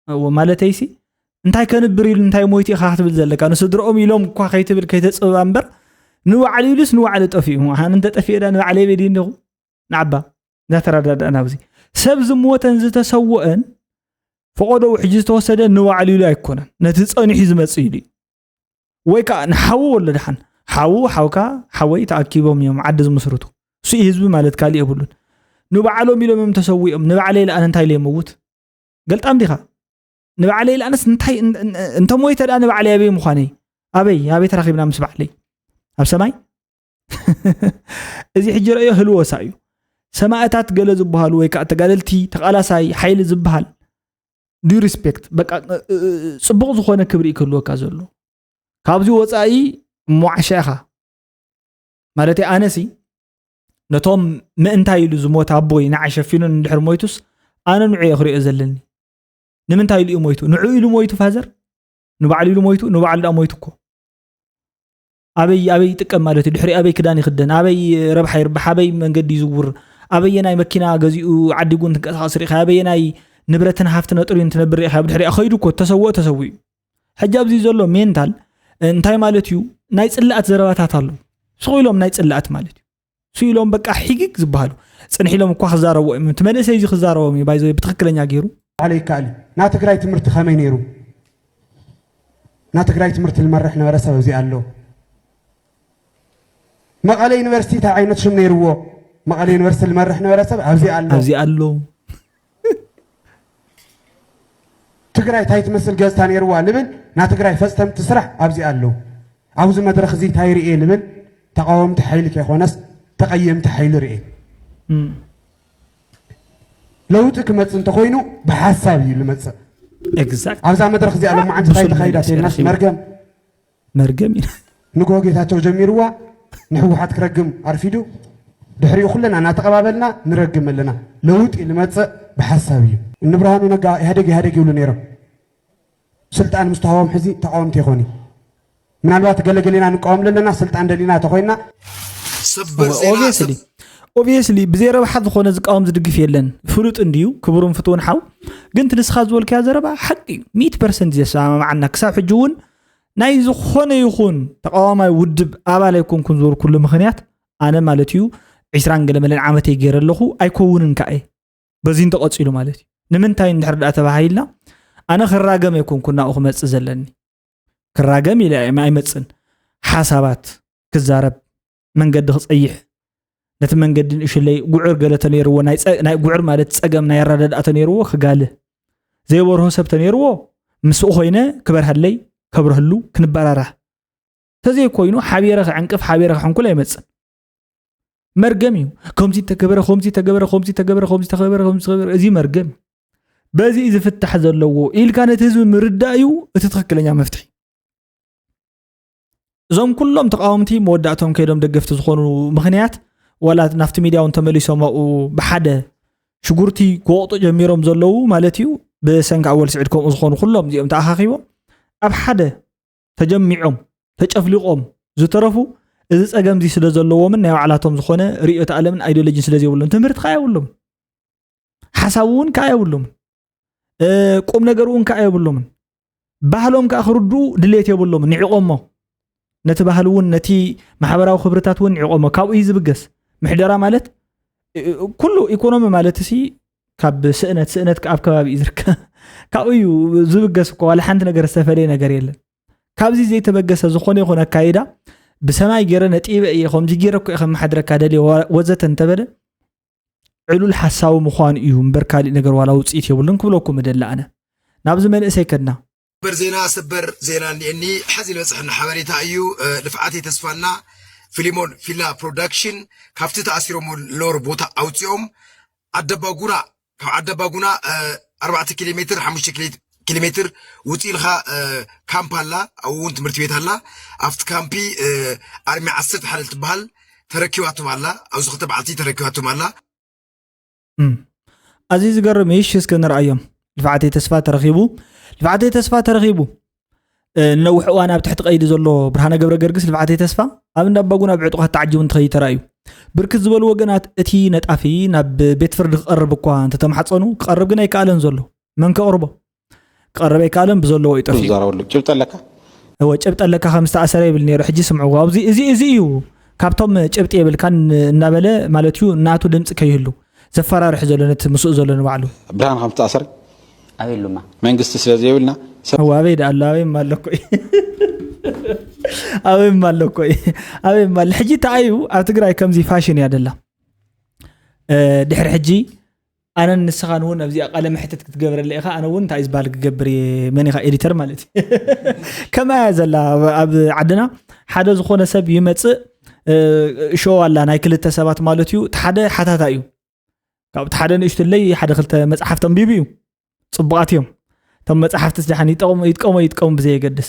እዎ ማለተይሲ እንታይ ከንብር ኢሉ እንታይ ሞይቱ ኢኻ ክትብል ዘለካ ንስድርኦም ኢሎም እኳ ከይትብል ከይተፅብባ እምበር ንባዕሉ ኢሉስ ንባዕሉ ጠፊኡ። ኣነ እንተጠፊኤ ዳ ንባዕለይ በዲ እንዲኹ ንዓባ እንዳተረዳዳእና ኣብዚ ሰብ ዝሞተን ዝተሰወአን ፈቆዶኡ ሕጂ ዝተወሰደ ንባዕሉ ኢሉ ኣይኮነን፣ ነቲ ጸኒሑ ዝመጽእ ኢሉ እዩ። ወይ ከዓ ንሓዉ ወሎ ደሓን ሓዉ ሓውካ ሓወይ ተኣኪቦም እዮም ዓዲ ዝምስርቱ። እሱ ህዝቢ ማለት ካልእ የብሉን። ንባዕሎም ኢሎም እዮም ተሰዊኦም። ንባዕለይ ለኣነ እንታይ ኢለ የመውት? ገልጣም ዲኻ? ንባዕለይ ለኣነስ እንታይ እን- እን- እንተ ሞይተ ደኣ ንባዕለይ ኣበይ ምዃነይ? ኣበይ ኣበይ ተራኺብና ምስ ባዕለይ? ኣብ ሰማይ? እዚ ሕጂ ረእዮ ህልወሳ እዩ። ሰማእታት ገለ ዝበሃሉ ወይ ከዓ ተጋደልቲ ተቓላሳይ ሓይሊ ዝበሃል ዱ ሪስፔክት በቃ እ- እ- እ- ጽቡቕ ዝኾነ ክብሪ እዩ ክህልወካ ዘሎ። ካብዚ ወፃኢ ሞዓሻ ኢኻ ማለት ኣነሲ ነቶም ምእንታይ ኢሉ ዝሞት ኣቦይ ንዓይ ሸፊኑን እንድሕር ሞይቱስ ኣነ ንዑ እየ ክሪኦ ዘለኒ። ንምንታይ ኢሉ እዩ ሞይቱ? ንዑ ኢሉ ሞይቱ ፋዘር ንባዕሉ ኢሉ ሞይቱ ንባዕሉ ዳ ሞይቱ እኮ ኣበይ ኣበይ ይጥቀም ማለት እዩ? ድሕሪ ኣበይ ክዳን ይኽደን? ኣበይ ረብሓ ይርብሕ? ኣበይ መንገዲ ይዝውር? ኣበየናይ መኪና ገዚኡ ዓዲጉ እንትንቀሳቐስ ርኢኻ? ኣበየናይ ንብረትን ሃፍቲ ነጥርዩ እንትነብር ርኢኻ? ብድሕሪኣ ኸይዱ እኮ ተሰውኦ ተሰዊኡ። ሕጂ ኣብዚ ዘሎ ሜንታል እንታይ ማለት እዩ? ናይ ጽላኣት ዘረባታት ኣሎ። ስቕ ኢሎም ናይ ጽላኣት ማለት እዩ። ስኢሎም በቃ ሒጊግ ዝበሃሉ ጽንሕ ኢሎም እኳ ክዛረቡ እዮም። እቲ መንእሰይ እዚ ክዛረቦም እዩ ባይዘ ብትኽክለኛ ገይሩ። ባዕለ ይከኣል እዩ። ና ትግራይ ትምህርቲ ከመይ ነይሩ? ና ትግራይ ትምህርቲ ልመርሕ ነበረ ሰብ ኣብዚ ኣሎ። መቐለ ዩኒቨርሲቲ እንታይ ዓይነት ሽም ነይርዎ? መቐለ ዩኒቨርሲቲ ልመርሕ ነበረ ሰብ ኣብዚ ኣሎ። ኣብዚ ኣሎ። ትግራይ እንታይ ትመስል ገጽታ ነይርዋ ልብል ና ትግራይ ፈጸምቲ ስራሕ ኣብዚ ኣሎ። ኣብዚ መድረኽ እዚ እንታይ ርኤ ልብል ተቃወምቲ ሓይሊ ከይኮነስ ተቐየምቲ ሓይሊ ርኤ። እም። ለውጢ ክመጽእ እንተኾይኑ ብሓሳብ እዩ ልመጽእ። ኤግዛክት። ኣብዛ መድረኽ እዚኣ ሎማዓንቲ እንታይ ብሱል ተኻይዳ መልሲ ተይልናስ ረኺቡ። መርገም መርገም እዩ። ንግሆ ጌታቸው ጀሚርዋ ንህወሓት ክረግም ኣርፊዱ ድሕሪኡ ኩለና እናተቐባበልና ንረግም ኣለና። ለውጢ ልመጽእ ብሓሳብ እዩ። እንብርሃኑ ነጋ ኢህደግ ኢህደግ ይብሉ ነይሮም። ስልጣን ምስ ተሃቦም ሕዚ ተቃወምቲ ይኾኑ። ምናልባት ገለገሌና ንቃወም ለለና ስልጣን ደሊና ተኾይና ሰበር ዜና ኦብቪየስሊ ሰብ- ኦብቪየስሊ ብዘይ ረብሓ ዝኾነ ዝቃወም ዝድግፍ የለን። ፍሉጥ እንድዩ ክቡርን ፍትውን ሓው። ግን እቲ ንስኻ ዝበልካዮ ዘረባ ሓቂ እዩ። ሚእቲ ፐርሰንት ዘሰማማዓና ክሳብ ሕጂ እውን ናይ ዝኾነ ይኹን ተቃዋማይ ውድብ ኣባል ኣይኮንኩን ዝበልኩሉ ምኽንያት ኣነ ማለት እዩ ዒስራን ገለ መለን ዓመተይ ገይረ ኣለኹ ኣይከውንን ከኣ እየ። በዚ እንተቐጺሉ ማለት እዩ። ንምንታይ እንድሕር ደኣ ተባሂልና ኣነ ክራገም ኣይኮንኩን ናብኡ ክመጽእ ዘለኒ። ክራገም ኢለ ኣይመ- ኣይመጽን። ሓሳባት ክዛረብ መንገዲ ክጸይሕ ነቲ መንገዲ ንእሽለይ ጉዕር ገለ ተነይርዎ ናይ ጸ- ናይ ጉዕር ማለት ጸገም ናይ ኣረዳድኣ ተነይርዎ ክጋልህ ዘይበርሆ ሰብ ተነይርዎ ምስኡ ኮይነ ክበርሃለይ ከብረህሉ ክንበራራህ ተዘይኮይኑ ሓቢረ ክዕንቅፍ ሓቢረ ክሕንኩል ኣይመጽን። መርገም እዩ። ከምዚ ተገበረ ከምዚ ተገበረ ከምዚ ተገበረ ከምዚ ተገበረ ከምዚ ተገበረ እዚ መርገም እዩ። በዚ እዩ ዝፍታሕ ዘለዎ ኢልካ ነቲ ህዝቢ ምርዳእ እዩ እቲ ትኽክለኛ መፍትሒ። እዞም ኩሎም ተቃወምቲ መወዳእቶም ከይዶም ደገፍቲ ዝኾኑ ምኽንያት ዋላ ናብቲ ሚድያ እውን ተመሊሶም ኣብኡ ብሓደ ሽጉርቲ ክወቕጡ ጀሚሮም ዘለዉ ማለት እዩ። ብሰንኪ ኣወል ስዒድ ከምኡ ዝኾኑ ኩሎም እዚኦም ተኣኻኺቦም ኣብ ሓደ ተጀሚዖም ተጨፍሊቖም ዝተረፉ እዚ ጸገም እዚ ስለ ዘለዎምን ናይ ባዕላቶም ዝኾነ ርእዮተ ኣለምን ኣይዲዮሎጂን ስለ ዘይብሎም ትምህርቲ ከኣ የብሎም ሓሳብ እውን ከኣ የብሎም እ፣ ቁም ነገር እውን ከኣ የብሎምን። ባህሎም ከኣ ክርድኡ ድሌት የብሎምን። ንዒቖሞ ነቲ ባህሊ እውን ነቲ ማሕበራዊ ክብርታት እውን ንዒቖሞ። ካብኡ እዩ ዝብገስ። ምሕደራ ማለት እ፣ ኩሉ ኢኮኖሚ ማለት ሲ ካብ ስእነት ስእነት ከኣ ኣብ ከባቢ እዩ ዝርከብ። ካብኡ እዩ ዝብገስ እኮ ዋላ ሓንቲ ነገር ዝተፈለየ ነገር የለን። ካብዚ ዘይተበገሰ ዝኾነ ይኹን ኣካይዳ ብሰማይ ገይረ ነጢበ እየ ከምዚ ገይረ እኮ እየ ከመሓድረካ ደልየ ወ- ወዘተ እንተበለ ዕሉል ሓሳዊ ምዃኑ እዩ እምበር ካሊእ ነገር ዋላ ውፅኢት የብሉን ክብለኩም እደሊ ኣነ ናብዚ መንእሰይ ከድና ሰበር ዜና ሰበር ዜና እኒኤኒ ሕዚ ዝበፅሐና ሓበሬታ እዩ። ልፍዓተይ ተስፋና ፊሊሞን ፊላ ፕሮዳክሽን ካብቲ ተኣሲሮም ሎር ቦታ ኣውፂኦም ዓደባጉና ካብ ዓደባጉና ኣርባዕተ ኪሎ ሜትር ሓሙሽተ ኪሎ ሜትር ውፅእ ኢልካ ካምፕ ኣላ ኣብኡ እውን ትምህርቲ ቤት ኣላ ኣብቲ ካምፒ ኣርሚ ዓሰርተ ሓደ ትበሃል ተረኪባቶም ኣላ ኣብዚ ክልተ በዓልቲ ተረኪባቶም ኣላ ኣዝዩ ዝገርም እዩ። እሺ እስከ ንርኣዮም። ልፍዓተይ ተስፋ ተረኺቡ ልፍዓተይ ተስፋ ተረኺቡ ንነዊሕ እዋን ኣብ ትሕቲ ቀይዲ ዘሎ ብርሃነ ገብረ ገርግስ ልፍዓተይ ተስፋ ኣብ እንዳባጉና ብዕጡቓት ተዓጂቡ እንትኸይድ ተራእዩ። ብርክት ዝበሉ ወገናት እቲ ነጣፊ ናብ ቤት ፍርዲ ክቐርብ እኳ እንተተማሕፀኑ ክቐርብ ግን ኣይከኣለን ዘሎ። መን ከቕርቦ? ክቐርብ ኣይከኣለን፣ ብዘለዎ እዩ ጠፊኡ። ዝዛረበሉ ጭብጢ ኣለካ? እወ፣ ጭብጢ ኣለካ ከም ዝተኣሰረ ይብል ነይሩ። ሕጂ ስምዕዎ፣ ኣብዚ እዚ እዚ እዩ ካብቶም ጭብጢ የብልካን እናበለ ማለት እዩ ናቱ ድምፂ ከይህሉ ዘፈራርሕ ዘሎ ነቲ ምስኡ ዘሎ ንባዕሉ። ብርሃን ከም ዝተኣሰረ ኣበይ ኣሉማ? መንግስቲ ስለ ዘይብልና ሰብ እወ፣ ኣበይ ደኣ ኣሎ? ኣበይ እማ ኣሎ እኮ እዩ? ኣበይ እማ ኣሎ እኮ እዩ? ኣበይ እማ ኣሎ? ሕጂ ተኣዩ ኣብ ትግራይ ከምዚ ፋሽን እያ ደላ። ድሕሪ ሕጂ ኣነን ንስኻን እውን ኣብዚኣ ቃለ መሕትት ክትገብረለ ኢኻ። ኣነ እውን እንታይ ዝበሃል ክገብር እየ? መን ኢኻ ኤዲተር ማለት እዩ? ከምኣ እያ ዘላ ኣብ ዓድና። ሓደ ዝኾነ ሰብ ይመፅእ፣ ሾው ኣላ ናይ ክልተ ሰባት ማለት እዩ። እቲ ሓደ ሓታታ እዩ። ካብቲ ሓደ ንእሽትለይ ሓደ ክልተ መፅሓፍቲ ኣንቢቡ እዩ። ፅቡቓት እዮም እቶም መፅሓፍትስ፣ ደሓን ይጠቕሙ ይጥቀሙ ይጥቀሙ ብዘየገድስ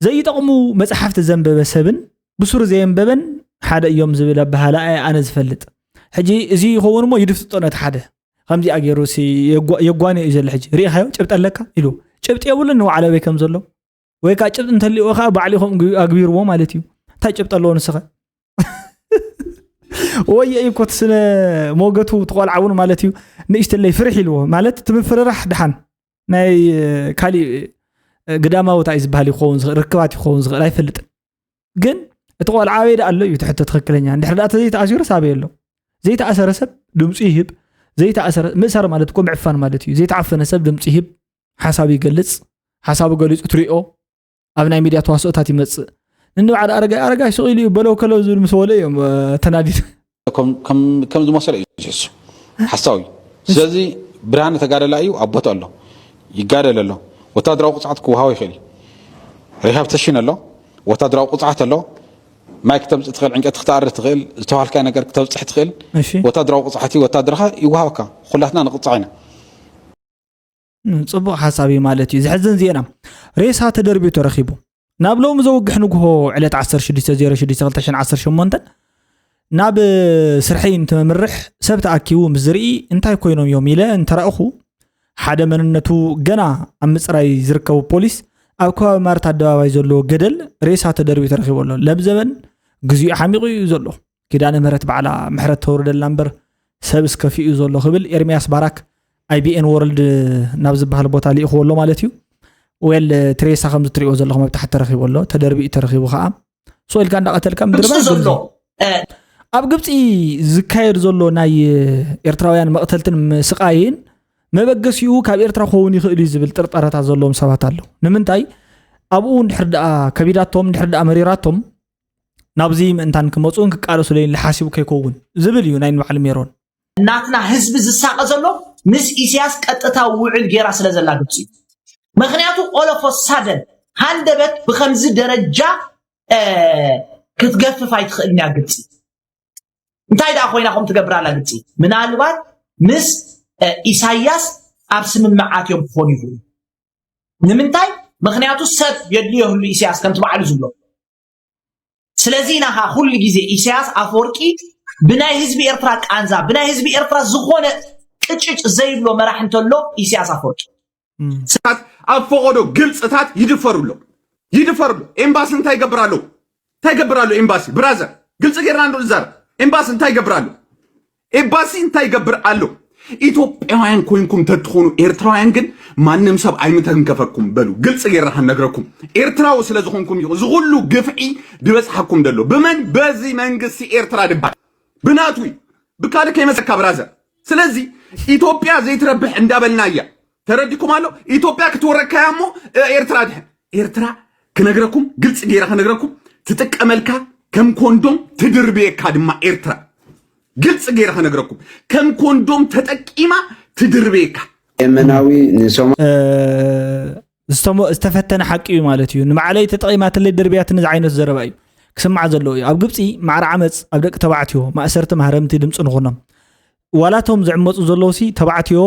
ዘይጠቕሙ መፅሓፍቲ ዘንበበ ሰብን ብሱሩ ዘየንበበን ሓደ እዮም ዝብል ኣበሃላ እየ ኣነ ዝፈልጥ። ሕጂ እዚ ይኸውን እሞ ይድፍጥጦ ነቲ ሓደ ከምዚኣ ገይሩ ሲ የጓ- የጓንዮ እዩ ዘሎ። ሕጂ ርኢኻዮ ጭብጢ ኣለካ ኢሉ ጭብጢ የብሉን ንባዕሉ ኣበይ ከም ዘሎ ወይ ከዓ ጭብጢ እንተልዎ ከዓ ባዕሉ ይኸውን ኣግቢርዎ ማለት እዩ። እንታይ ጭብጢ ኣለዎ ንስኸ? ወየ እዩ እኮ እቲ ስነ ሞገቱ ትቆልዓ እውን ማለት እዩ። ንእሽትለይ ፍርሕ ኢልዎ ማለት እቲ ምፍርራሕ ድሓን ናይ ካሊእ ግዳማዊ እንታይ ዝበሃል ይኸውን ዝኽእል ርክባት ይኸውን ዝኽእል ኣይፈልጥን። ግን እቲ ቆልዓ ኣበይ ደኣ ኣሎ እዩ እቲ ሕቶ ትኽክለኛ። እንድሕር ደኣ ዘይተኣሲሩ ሳበይ ኣሎ? ዘይተኣሰረ ሰብ ድምፁ ይህብ። ዘይተኣሰረ ምእሳር ማለት እኮ ምዕፋን ማለት እዩ። ዘይተዓፈነ ሰብ ድምፁ ይህብ፣ ሓሳቡ ይገልፅ፣ ሓሳቡ ገሊፁ ትሪኦ ኣብ ናይ ሚድያ ተዋስኦታት ይመፅእ። ንንባዕል ኣረጋይ ኣረጋይ ስቕ ኢሉ እዩ በለው ከለው ዝብል ምስ በለ እዮም ተናዲድ። ከም ዝመሰለ እዩ ዝሕሱ ሓሳዊ። ስለዚ ብርሃነ ተጋደላ እዩ ኣብ ቦታ ኣሎ ይጋደል ኣሎ። ወታደራዊ ቅፅዓት ክወሃቦ ይኽእል እዩ። ሪሃብተሽን ኣሎ፣ ወታደራዊ ቅፅዓት ኣሎ። ማይ ክተምፅእ ትኽእል፣ ዕንጨቲ ክተኣሪ ትኽእል፣ ዝተባልካዮ ነገር ክተብፅሕ ትኽእል። እሺ ወታደራዊ ቅፅዓት እዩ። ወታደርካ ይወሃበካ። ኩላትና ንቅፃዕ ኢና። ፅቡቕ ሓሳብ እዩ ማለት እዩ። ዘሕዝን ዜና ሬሳ ተደርቢዩ ተረኺቡ። ናብ ሎሚ ዘውግሕ ንግሆ ዕለት ዓሰርተ ሽዱሽተ ዜሮ ሽዱሽተ ክልተ ሽሕን ዓሰርተ ሸሞንተን ናብ ስርሐይ እንትመምርሕ ሰብ ተኣኪቡ ምስ ዝርኢ እንታይ ኮይኖም እዮም ኢለ እንተረእኹ ሓደ መንነቱ ገና ኣብ ምፅራይ ዝርከቡ ፖሊስ ኣብ ከባቢ ማርታ ኣደባባይ ዘለዎ ገደል ሬሳ ተደርቢዩ ተረኺቡ ኣሎ። ለምዘበን ግዚኡ ሓሚቑ እዩ ዘሎ። ኪዳነ ምህረት ባዕላ ምሕረት ተውርደልና እምበር ሰብ እስከፊኡ ዘሎ ክብል ኤርሚያስ ባራክ ኣይቢኤን ወርልድ ናብ ዝበሃል ቦታ ልኢኽዎ ኣሎ ማለት እዩ። ዌል ትሬሳ ከምዚ ትሪእዎ ዘለኹም ኣብ ታሕቲ ተረኺቡ ኣሎ ተደርቢኡ ተረኺቡ ከዓ ስቕ ኢልካ እንዳቐተልካ ምድርባር ግብጺ። ኣብ ግብፂ ዝካየድ ዘሎ ናይ ኤርትራውያን መቕተልትን ምስቓይን መበገሲኡ ካብ ኤርትራ ክኸውን ይኽእል እዩ ዝብል ጥርጠረታት ዘለዎም ሰባት ኣለዉ። ንምንታይ ኣብኡ እንድሕር ደኣ ከቢዳቶም እንድሕር ደኣ መሪራቶም ናብዚ ምእንታን ክመፁን ክቃለሱ ለይን ዝሓሲቡ ከይከውን ዝብል እዩ ናይ ንባዕሉ ሜሮን። ናትና ህዝቢ ዝሳቐ ዘሎ ምስ ኢሳያስ ቀጥታ ውዕል ጌራ ስለ ዘላ ግብፂ እዩ። ምክንያቱ ኦለፎ ሳደን ሃንደበት ብከምዚ ደረጃ ክትገፍፍ ኣይትኽእልን እያ ግብፂ። እንታይ ደኣ ኮይና ከም ትገብር ኣላ ግብፂ? ምናልባት ምስ ኢሳያስ ኣብ ስምምዓት እዮም ክኾኑ ይኽእሉ። ንምንታይ? ምክንያቱ ሰብ የድልዮ ህሉ ኢሳያስ ከምቲ በዓሉ ዝብሎ። ስለዚ ኢና ኸዓ ኩሉ ግዜ ኢሳያስ ኣፈወርቂ ብናይ ህዝቢ ኤርትራ ቃንዛ፣ ብናይ ህዝቢ ኤርትራ ዝኾነ ቅጭጭ ዘይብሎ መራሒ እንተሎ ኢሳያስ ኣፈወርቂ። ስታት ኣብ ፈቐዶ ግብፅታት ይድፈሩ ኣሎ ይድፈሩ ኣሎ። ኤምባሲ እንታይ ይገብር ኣሎ? እንታይ ይገብር ኣሎ ኤምባሲ? ብራዘር ግልፂ ጌርና እንዶ ንዛረብ። ኤምባሲ እንታይ ይገብር ኣሎ? ኤምባሲ እንታይ ይገብር ኣሎ? ኢትዮጵያውያን ኮይንኩም ተትኾኑ ኤርትራውያን ግን ማንም ሰብ ኣይምተንከፈኩም በሉ። ግልፂ ጌርና ክንነግረኩም ኤርትራዊ ስለ ዝኾንኩም እዩ እዚ ኩሉ ግፍዒ ዝበፅሓኩም ዘሎ። ብመን? በዚ መንግስቲ ኤርትራ ድባል ብናቱ እዩ። ብካልእ ከይመፀካ ብራዘር። ስለዚ ኢትዮጵያ ዘይትረብሕ እንዳበልና እያ። ተረዲኩም ኣሎ? ኢትዮጵያ ክትወረካ እያ እሞ ኤርትራ ድሕን ኤርትራ ክነግረኩም ግልፂ ገይረ ክነግረኩም ትጥቀመልካ ከም ኮንዶም ትድርብየካ ድማ ኤርትራ ግልፂ ገይረ ክነግረኩም ከም ኮንዶም ተጠቂማ ትድርብየካ። የመናዊ ንሶማ ዝተፈተነ ሓቂ እዩ ማለት እዩ። ንባዕለይ ተጠቒማትለይ ደርብያትኒ ዝዓይነቱ ዘረባ እዩ ክስማዕ ዘለዎ እዩ። ኣብ ግብፂ ማዕረ ዓመፅ ኣብ ደቂ ተባዕትዮ ማእሰርቲ ማህረምቲ ድምፂ ንኹኖም ዋላቶም ዝዕመፁ ዘለውሲ ተባዕትዮ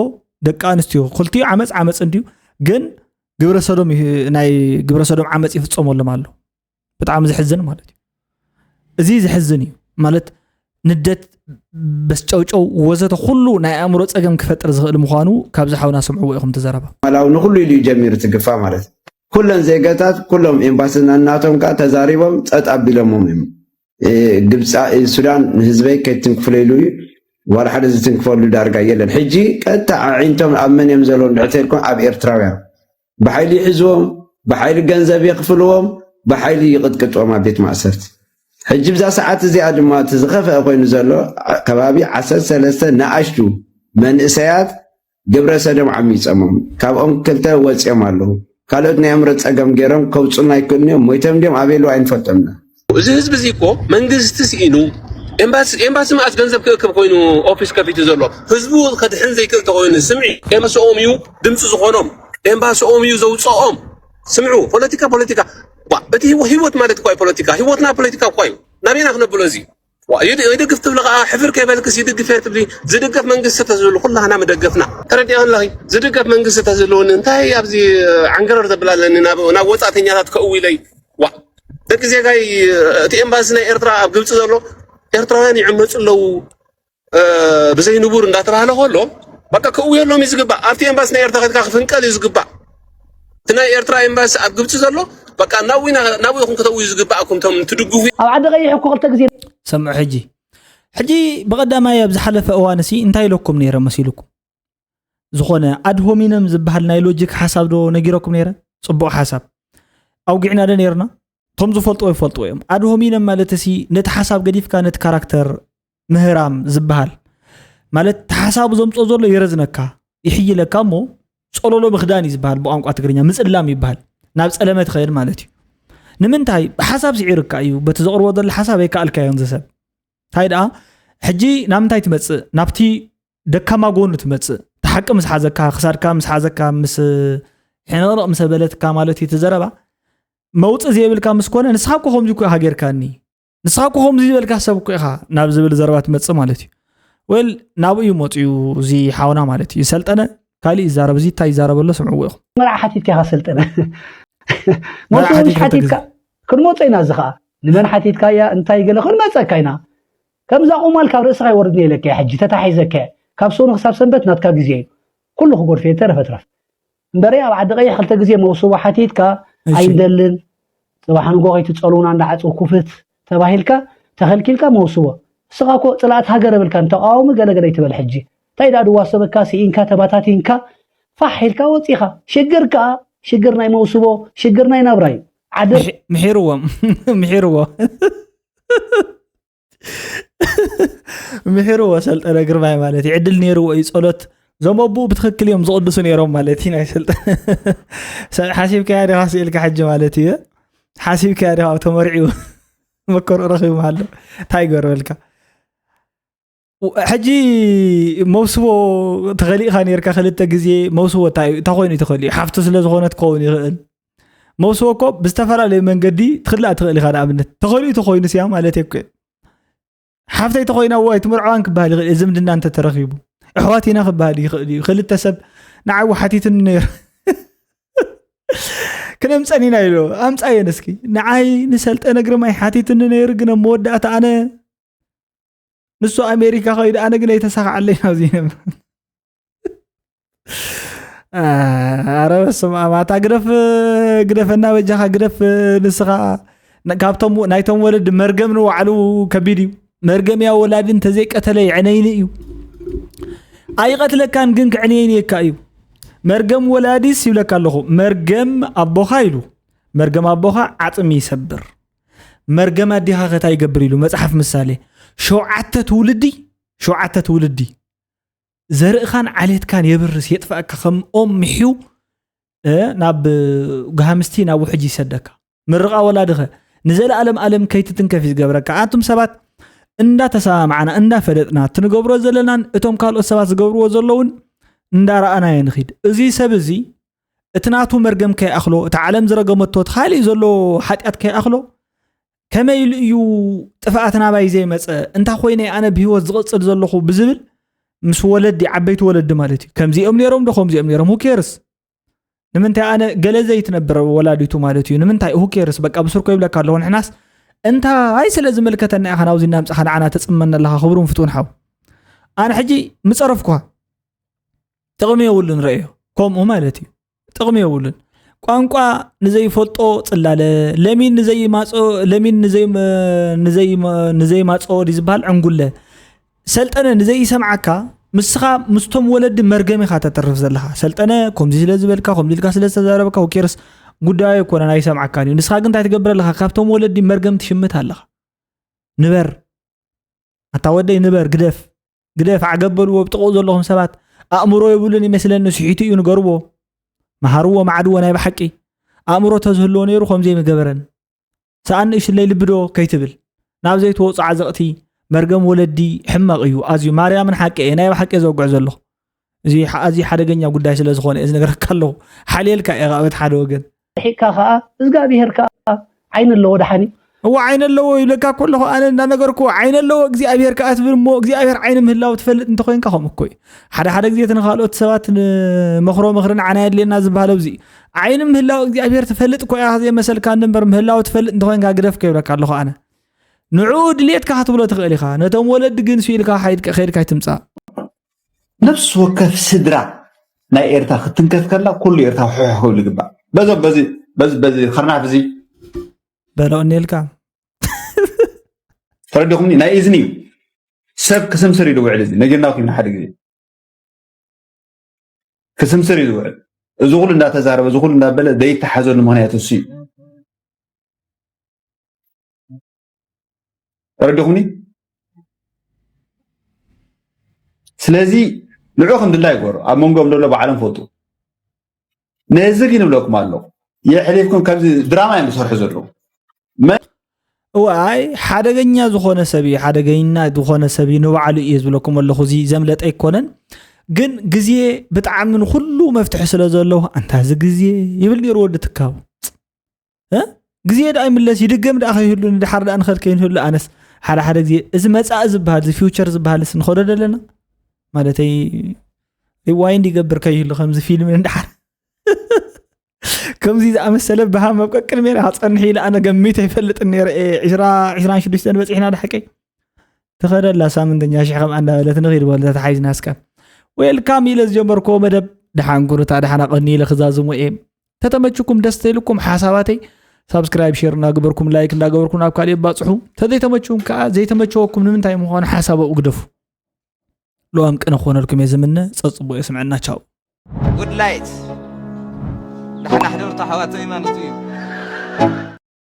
ደቂ ኣንስትዮ ክልቲኡ ዓመፅ ዓመፅ እንድዩ ግን ግብረ ሰዶም ናይ ግብረ ሰዶም ዓመፅ ይፍፀመሎም ኣሎ። ብጣዕሚ ዝሕዝን ማለት እዩ። እዚ ዝሕዝን እዩ ማለት ንደት በስጨውጨው ወዘተ ኩሉ ናይ ኣእምሮ ፀገም ክፈጥር ዝኽእል ምዃኑ ካብዚ ሓውና ስምዕዎ ኢኹም ትዘረባ። ማላዊ ንኩሉ ኢሉ እዩ ጀሚሩ ትግፋ ማለት ኩለን ዜጋታት ኩሎም ኤምባስና እናቶም ከዓ ተዛሪቦም ጸጥ ኣቢሎሞም እዮም። ግብፃ ሱዳን ንህዝበይ ከይትንክፍለሉ እዩ። ዋላ ሓደ ዝትንክፈሉ ዳርጋ የለን። ሕጂ ቀጥታ ኣዒንቶም ኣብ መን እዮም ዘለዉ እንድሕር ተልኩም ኣብ ኤርትራውያን ብሓይሊ ይሕዝዎም፣ ብሓይሊ ገንዘብ የኽፍልዎም፣ ብሓይሊ ይቕጥቅጥዎም ኣብ ቤት ማእሰርቲ። ሕጂ ብዛ ሰዓት እዚኣ ድማ እቲ ዝኸፍአ ኮይኑ ዘሎ ከባቢ ዓሰርተ ሰለስተ ንኣሽቱ መንእሰያት ግብረ ሰዶም ዓሚፀሞም ካብኦም ክልተ ወፂኦም ኣለዉ። ካልኦት ናይ ኣእምሮ ፀገም ገይሮም ከውፁና ኣይክእሉን እዮም። ሞይቶም ድዮም ኣበይ ኣለዉ ኣይንፈልጦምና። እዚ ህዝቢ እዚ እኮ መንግስቲ ስኢኑ ኤምባሲ ኤምባሲ መኣስ ገንዘብ ክእክብ ኮይኑ ኦፊስ ከፊቱ ዘሎ ህዝቡ ከድሕን ዘይክእል ተኮይኑ ስምዒ ኤምባሲኦም እዩ ድምፂ ዝኾኖም ኤምባሲኦም እዩ ዘውፅኦም። ስምዑ ፖለቲካ ፖለቲካ ዋ እቲ ህይወ- ህይወት ማለት እኳ እዩ ፖለቲካ ህይወትና ፖለቲካ እኳ እዩ። ናበይና ክነብሎ እዚ ዋ ይድ- ይድግፍ ትብሊ ከዓ ሕፍር ከይበልክስ ይድግፍ እየ ትብሊ። ዝድገፍ መንግስቲ ተዝህሉ ኩላህና ምደገፍና። ተረዲኣን ኣለኺ? ዝድገፍ መንግስቲ ተዝህልውኒ እንታይ ኣብዚ ዓንገረር ዘብል ኣለኒ ናብ ናብ ወፃእተኛታት ከእውይለይ ዋ ደቂ ዜጋይ እቲ ኤምባሲ ናይ ኤርትራ ኣብ ግብፂ ዘሎ ኤርትራውያን ይዕመፁ ኣለዉ ብዘይ ንቡር እንዳተባህለ ከሎ በቃ ክእውየሎም እዩ ዝግባእ። ኣብቲ ኤምባሲ ናይ ኤርትራ ከድካ ክፍንቀል እዩ ዝግባእ። እቲ ናይ ኤርትራ ኤምባሲ ኣብ ግብፂ ዘሎ በቃ ናብኡ ኢና- ናብኡ ኢኹም ክተእውዩ ዝግባእኩም እቶም ትድግፉ ኣብ ዓዲ ቀይሕ እኮ ክልተ ግዜ ሰምዑ ሕጂ ሕጂ ብቐዳማይ ኣብ ዝሓለፈ እዋን ሲ እንታይ ኢለኩም ነይረ መሲልኩም? ዝኾነ ኣድሆሚነም ዝበሃል ናይ ሎጂክ ሓሳብ ዶ ነጊረኩም ነይረ? ፅቡቕ ሓሳብ ኣውጊዕና ዶ ነይርና? እቶም ዝፈልጥዎ ይፈልጥዎ እዮም። ኣድሆሚነም ማለት ሲ ነቲ ሓሳብ ገዲፍካ ነቲ ካራክተር ምህራም ዝበሃል ማለት እቲ ሓሳቡ ዘምፅኦ ዘሎ ይረዝነካ ይሕይለካ እሞ ፀሎሎ ምኽዳን እዩ ዝበሃል ብቋንቋ ትግርኛ ምፅላም ይበሃል። ናብ ፀለመ ትኸይድ ማለት እዩ። ንምንታይ ብሓሳብ ስዒርካ እዩ በቲ ዘቕርቦ ዘሎ ሓሳብ ኣይከኣልካዮን ዝሰብ እንታይ ደኣ ሕጂ ናብ ምንታይ ትመፅእ ናብቲ ደካማ ጎኑ ትመፅእ እቲ ሓቂ ምስ ሓዘካ ክሳድካ ምስ ሓዘካ ምስ ሕንቕንቕ ምስ በለትካ ማለት እዩ እቲ ዘረባ መውፅእ ዘይብልካ ምስ ኮነ ንስኻ እኮ ከምዚ እኮ ኢኻ ጌርካኒ ንስኻ እኮ ከምዚ ዝበልካ ሰብ እኮ ኢኻ ናብ ዝብል ዘረባ ትመፅእ ማለት እዩ። ወል ናብኡ እዩ መፅኡ እዚ ሓውና ማለት እዩ። ሰልጠነ ካሊእ ይዛረብ እዚ እንታይ ይዛረብ ኣሎ ስምዕዎ ኢኹም። መርዓ ሓቲትካ ኢኻ ሰልጠነ መርዓ መርዓ ሓቲትካ ሓቲትካ ተገዝ- ክንመፆ ኢና እዚ ከዓ ንመን ሓቲትካ እያ እንታይ ገለ ክንመፀካ ኢና ከምዛ ቁማል ካብ ርእስኻ ይወርድኒ ኢለካ ሕጂ ተታሒዘካ ካብ ሰኑ ክሳብ ሰንበት ናትካ ግዜ እዩ ኩሉ ክጎድፍ እየ ተረፈ ትረፍ እምበረይ ኣብ ዓዲ ቀይሕ ክልተ ግዜ መውስቦ ሓቲትካ ኣይንደልን ጽባሕ ንጎ ከይትጸልውና እንዳዓጽው ኩፍት ተባሂልካ ተኸልኪልካ መውስቦ እስኻ እኮ ጽላእት ሃገር የብልካን ተቃዋሚ ገለገለ ይትበል ሕጂ እንታይ ደኣ ድዋሰበካ ስኢንካ ተባታቲንካ ፋሕ ኢልካ ወጺኻ ሽግር ከኣ ሽግር ናይ መውስቦ ሽግር ናይ ናብራ እዩ ዓደ ምሒርዎም ምሒርዎ ምሒርዎ ሰልጠነ ግርማይ ማለት እዩ ዕድል ነይርዎ እዩ ጸሎት ዞም ኣቦኡ ብትክክል እዮም ዝቕድሱ ነይሮም ማለት እዩ ናይ ሰልጠነ ሓሲብካያ ዲኻ ስኢልካ ሕጂ ማለት እዩ ሓሲብካያ ዲኻ ተመርዒው መከሩ ረኺቡ ኣሎ እንታይ ይገርበልካ ሕጂ መውስቦ ተኸሊእካ ነርካ ክልተ ግዜ መውስቦ እንታይ ኮይኑ ተኸሊኡ ሓፍቱ ስለ ዝኾነ ትኸውን ይኽእል መውስቦ እኮ ብዝተፈላለዩ መንገዲ ትኽልኣ ትኽእል ኢኻ ንኣብነት ተኸሊኡ ተኮይኑ ስያ ማለት እኮ ሓፍተይ ተኮይና እዋ ኣይትምርዓዋን ክበሃል ይኽእል ዝምድና እንተተረኺቡ ኣሕዋት ኢና ክበሃል ይኽእል እዩ ክልተ ሰብ ንዓዊ ሓቲትኒ ነይሩ ክነምፀን ኢና ኢሉ ኣምፃየን እስኪ ንዓይ ንሰልጠነ ግርማይ ሓቲትኒ ነይሩ ግን ኣብ መወዳእታ ኣነ ንሱ ኣሜሪካ ከይዱ ኣነ ግን ኣይተሳኽዓለይ ናብዚ ነበር ኣረ በስመ ኣብ ኣታ ግደፍ ግደፈና በጃኻ ግደፍ ንስኻ ካብቶም ናይቶም ወለዲ መርገም ንባዕሉ ከቢድ እዩ መርገም ያ ወላዲ እንተዘይቀተለ ይዕነይኒ እዩ ኣይቐትለካን ግን ክዕነይኒ የካ እዩ መርገም ወላዲስ ይብለካ ኣለኹ መርገም ኣቦኻ ኢሉ መርገም ኣቦኻ ዓፅሚ ይሰብር መርገም ኣዲኻ ከታ ይገብር ኢሉ መፅሓፍ ምሳሌ ሸውዓተ ትውልዲ ሸውዓተ ትውልዲ ዘርእኻን ዓሌትካን የብርስ የጥፍኣካ ከም ኦም ምሕዩ ናብ ጉሃምስቲ ናብ ውሕጅ ይሰደካ ምርቓ ወላድኸ ንዘለኣለም ኣለም ከይትትንከፍ እዩ ዝገብረካ ኣንቱም ሰባት እንዳተሰማማዕና እንዳፈለጥና እቲ ንገብሮ ዘለናን እቶም ካልኦት ሰባት ዝገብርዎ ዘለውን እንዳረኣናዮ ንኺድ እዚ ሰብ እዚ እቲ ናቱ መርገም ከይኣኽሎ እቲ ዓለም ዝረገመቶ እቲ ካሊእ ዘሎ ሓጢኣት ከይኣኽሎ ከመይ ኢሉ እዩ ጥፍኣት ናባይ ዘይመፀ እንታይ ኮይነ ኣነ ብሂወት ዝቕፅል ዘለኹ ብዝብል ምስ ወለዲ ዓበይቲ ወለዲ ማለት እዩ ከምዚኦም ነይሮም ዶ ከምዚኦም ነይሮም ሁኬርስ ንምንታይ ኣነ ገለ ዘይትነብር ወላዲቱ ማለት እዩ ንምንታይ ሁኬርስ በቃ ብስርኮ ይብለካ ኣለኹ ንሕናስ እንታይ ስለ ዝምልከተና ኢኻ ናብዚ እናምፅኻ ንዓና ተፅመና ኣለኻ ክብሩን ፍትውን ሓው ኣነ ሕጂ ምፀረፍኳ ጥቕሚ የብሉን ረእዮ ከምኡ ማለት እዩ ጥቕሚ የብሉን ቋንቋ ንዘይፈልጦ ጽላለ፣ ለሚን ንዘይማጾ፣ ለሚን ንዘይ-፣ ንዘይ-፣ ንዘይማጾ ድዩ ዝበሃል ዕንጉለ። ሰልጠነ ንዘይሰምዓካ፣ ምስኻ ምስቶም ወለዲ መርገም ኢኻ ተተርፍ ዘለኻ። ሰልጠነ ከምዚ ስለ ዝበልካ፣ ከምዚ ኢልካ ስለ ዝተዛረበካ፣ ወኬርስ ጉዳዩ ኣይኮነን፣ ኣይሰምዓካን እዩ። ንስኻ ግን እንታይ ትገብር ኣለኻ? ካብቶም ወለዲ መርገም ትሽምት ኣለኻ። ንበር፣ ኣታ ወደይ ንበር፣ ግደፍ፣ ግደፍ፣ ዓገብ በልዎ። ብጥቕኡ ዘለኹም ሰባት ኣእምሮ የብሉን ይመስለኒ፣ ስሒቱ እዩ፣ ንገርዎ፣ መሃርዎ፣ መዓድዎ። ናይ ብሓቂ ኣእምሮ ተዝህልዎ ነይሩ ከምዚ ምገበረን። ሰኣን ንእሽለይ ልቢ ዶ ከይትብል፣ ናብ ዘይትወፁ ዓዘቕቲ። መርገም ወለዲ ሕማቕ እዩ ኣዝዩ። ማርያምን ሓቂ እየ፣ ናይ ብሓቂ እየ ዘውግዕ ዘለኹ። እዚ ሓ-፣ ኣዝዩ ሓደገኛ ጉዳይ ስለ ዝኾነ እየ ዝነግረካ ኣለኹ። ሓልየልካ እየ ካብ እቲ ሓደ ወገን። ርሒቕካ ከኣ እግዚኣብሄር ከኣ ዓይኒ ኣለዎ ደሓን እዩ። እዋ ዓይኒ ኣለዎ ይብለካ እኮ ኣለኹ ኣነ እንዳነገርኩ፣ ዓይኒ ኣለዎ እግዚኣብሄር ከኣ ትብል እሞ እግዚኣብሄር ዓይኒ ምህላው ትፈልጥ እንተኾይንካ ከምኡ እኮ እዩ። ሓደ ሓደ ግዜ እቲ ንኻልኦት ሰባት ንመኽሮ ምኽሪ ንዓና የድልየና ዝበሃል ኣብዚ እዩ። ዓይኒ ምህላው እግዚኣብሄር ትፈልጥ እኮ ኢኻ፣ ከዘይመሰልካ እንበር ምህላው ትፈልጥ እንተኾይንካ ግደፍ ከይብለካ ኣለኹ ኣነ። ንዕኡ ድልየትካ ክትብሎ ትኽእል ኢኻ። ነቶም ወለዲ ግን ስኢልካ ሓይድካ ከይድካ ኣይትምጻእ። ነፍሲ ወከፍ ስድራ ናይ ኤርትራ ክትንከፍ ከላ ኩሉ ኤርትራ ሕሕ ክብል ይግባእ። በዞም በዚ በዚ በዚ ኸርናፍ እዚ በሎ እኔልካ። ተረዲኹምኒ? ናይ እዝኒ እዩ። ሰብ ክስምስር እዩ ዝውዕል። እዚ ነጊርናኩም ኢና ሓደ ግዜ። ክስምስር እዩ ዝውዕል። እዚ ኩሉ እንዳተዛረበ፣ እዚ ኩሉ እንዳበለ ዘይተሓዘሉ ምኽንያት እሱ እዩ። ተረዲኹምኒ? ስለዚ ንዑ ከም ድላይ ይገሩ። ኣብ መንጎም ዘሎ ባዕሎም ፈልጡ። ነዚ ግን ይብለኩም ኣለኹ። የሕሊፍኩም ከምዚ ድራማ እዮም ዝሰርሑ ዘለዉ። መ- እዋይ፣ ሓደገኛ ዝኾነ ሰብ እዩ፣ ሓደገኛ ዝኾነ ሰብ እዩ፣ ንባዕሉ እየ ዝብለኩም ኣለኹ። እዚ ዘምለጠ ኣይኮነን። ግን ግዜ ብጣዕሚ ንኹሉ መፍትሒ ስለ ዘለዎ፣ ኣንታ እዚ ግዜ ይብል ነይሩ ወዲ ትካቡ። እ? ግዜ ደኣ ይምለስ፣ ይድገም ደኣ ከይህሉ፣ ንድሓር ደኣ ንኸድ ከይንህሉ፣ ኣነስ ሓደ ሓደ ግዜ እዚ መጻኢ ዝበሃል፣ እዚ ፊውቸር ዝበሃልስ ንኸዶ ደለና? ማለተይ፣ ሪዋይንድ ይገብር ከይህሉ፣ ከምዚ ፊልም ንድሓር። ከምዚ ዝኣመሰለ ብሃም ኣብ ቀቅድሜ ደኣ ክጸንሕ ኢለ ኣነ ገሚተ ኣይፈልጥን ነይረ እየ። ዕስራ፣ ዕስራን ሽዱሽተን በጺሕና ድሓቀይ። ትኸደላ ሳምንተኛ ሽሕ ከምኣ እንዳበለት ንኺድ በሉ ተተሓይዝና እስከ። ዌልካም ኢለ ዝጀመርክዎ መደብ ደሓን ኩኑ፣ እታ ደሓን ኣቐኒ ኢለ ክዛዝሞ እየ። ተተመችኩም፣ ደስ ተይልኩም፣ ሓሳባተይ ሳብስክራይብ፣ ሼር እናገበርኩም፣ ላይክ እናገበርኩም ናብ ካልእ ባጽሑ። ተዘይተመችኩም ከኣ ዘይተመቸወኩም ንምንታይ ምዃኑ ሓሳብ ኣብኡ ግደፉ። ልዋም ቅነ ክኾነልኩም እየ ዝምነ። ጸጽቡቕ የስምዐና። ቻው። ጉድ ላይት። ደሓን ኣሕደርቱ ኣሕዋተይ ማለት እዩ።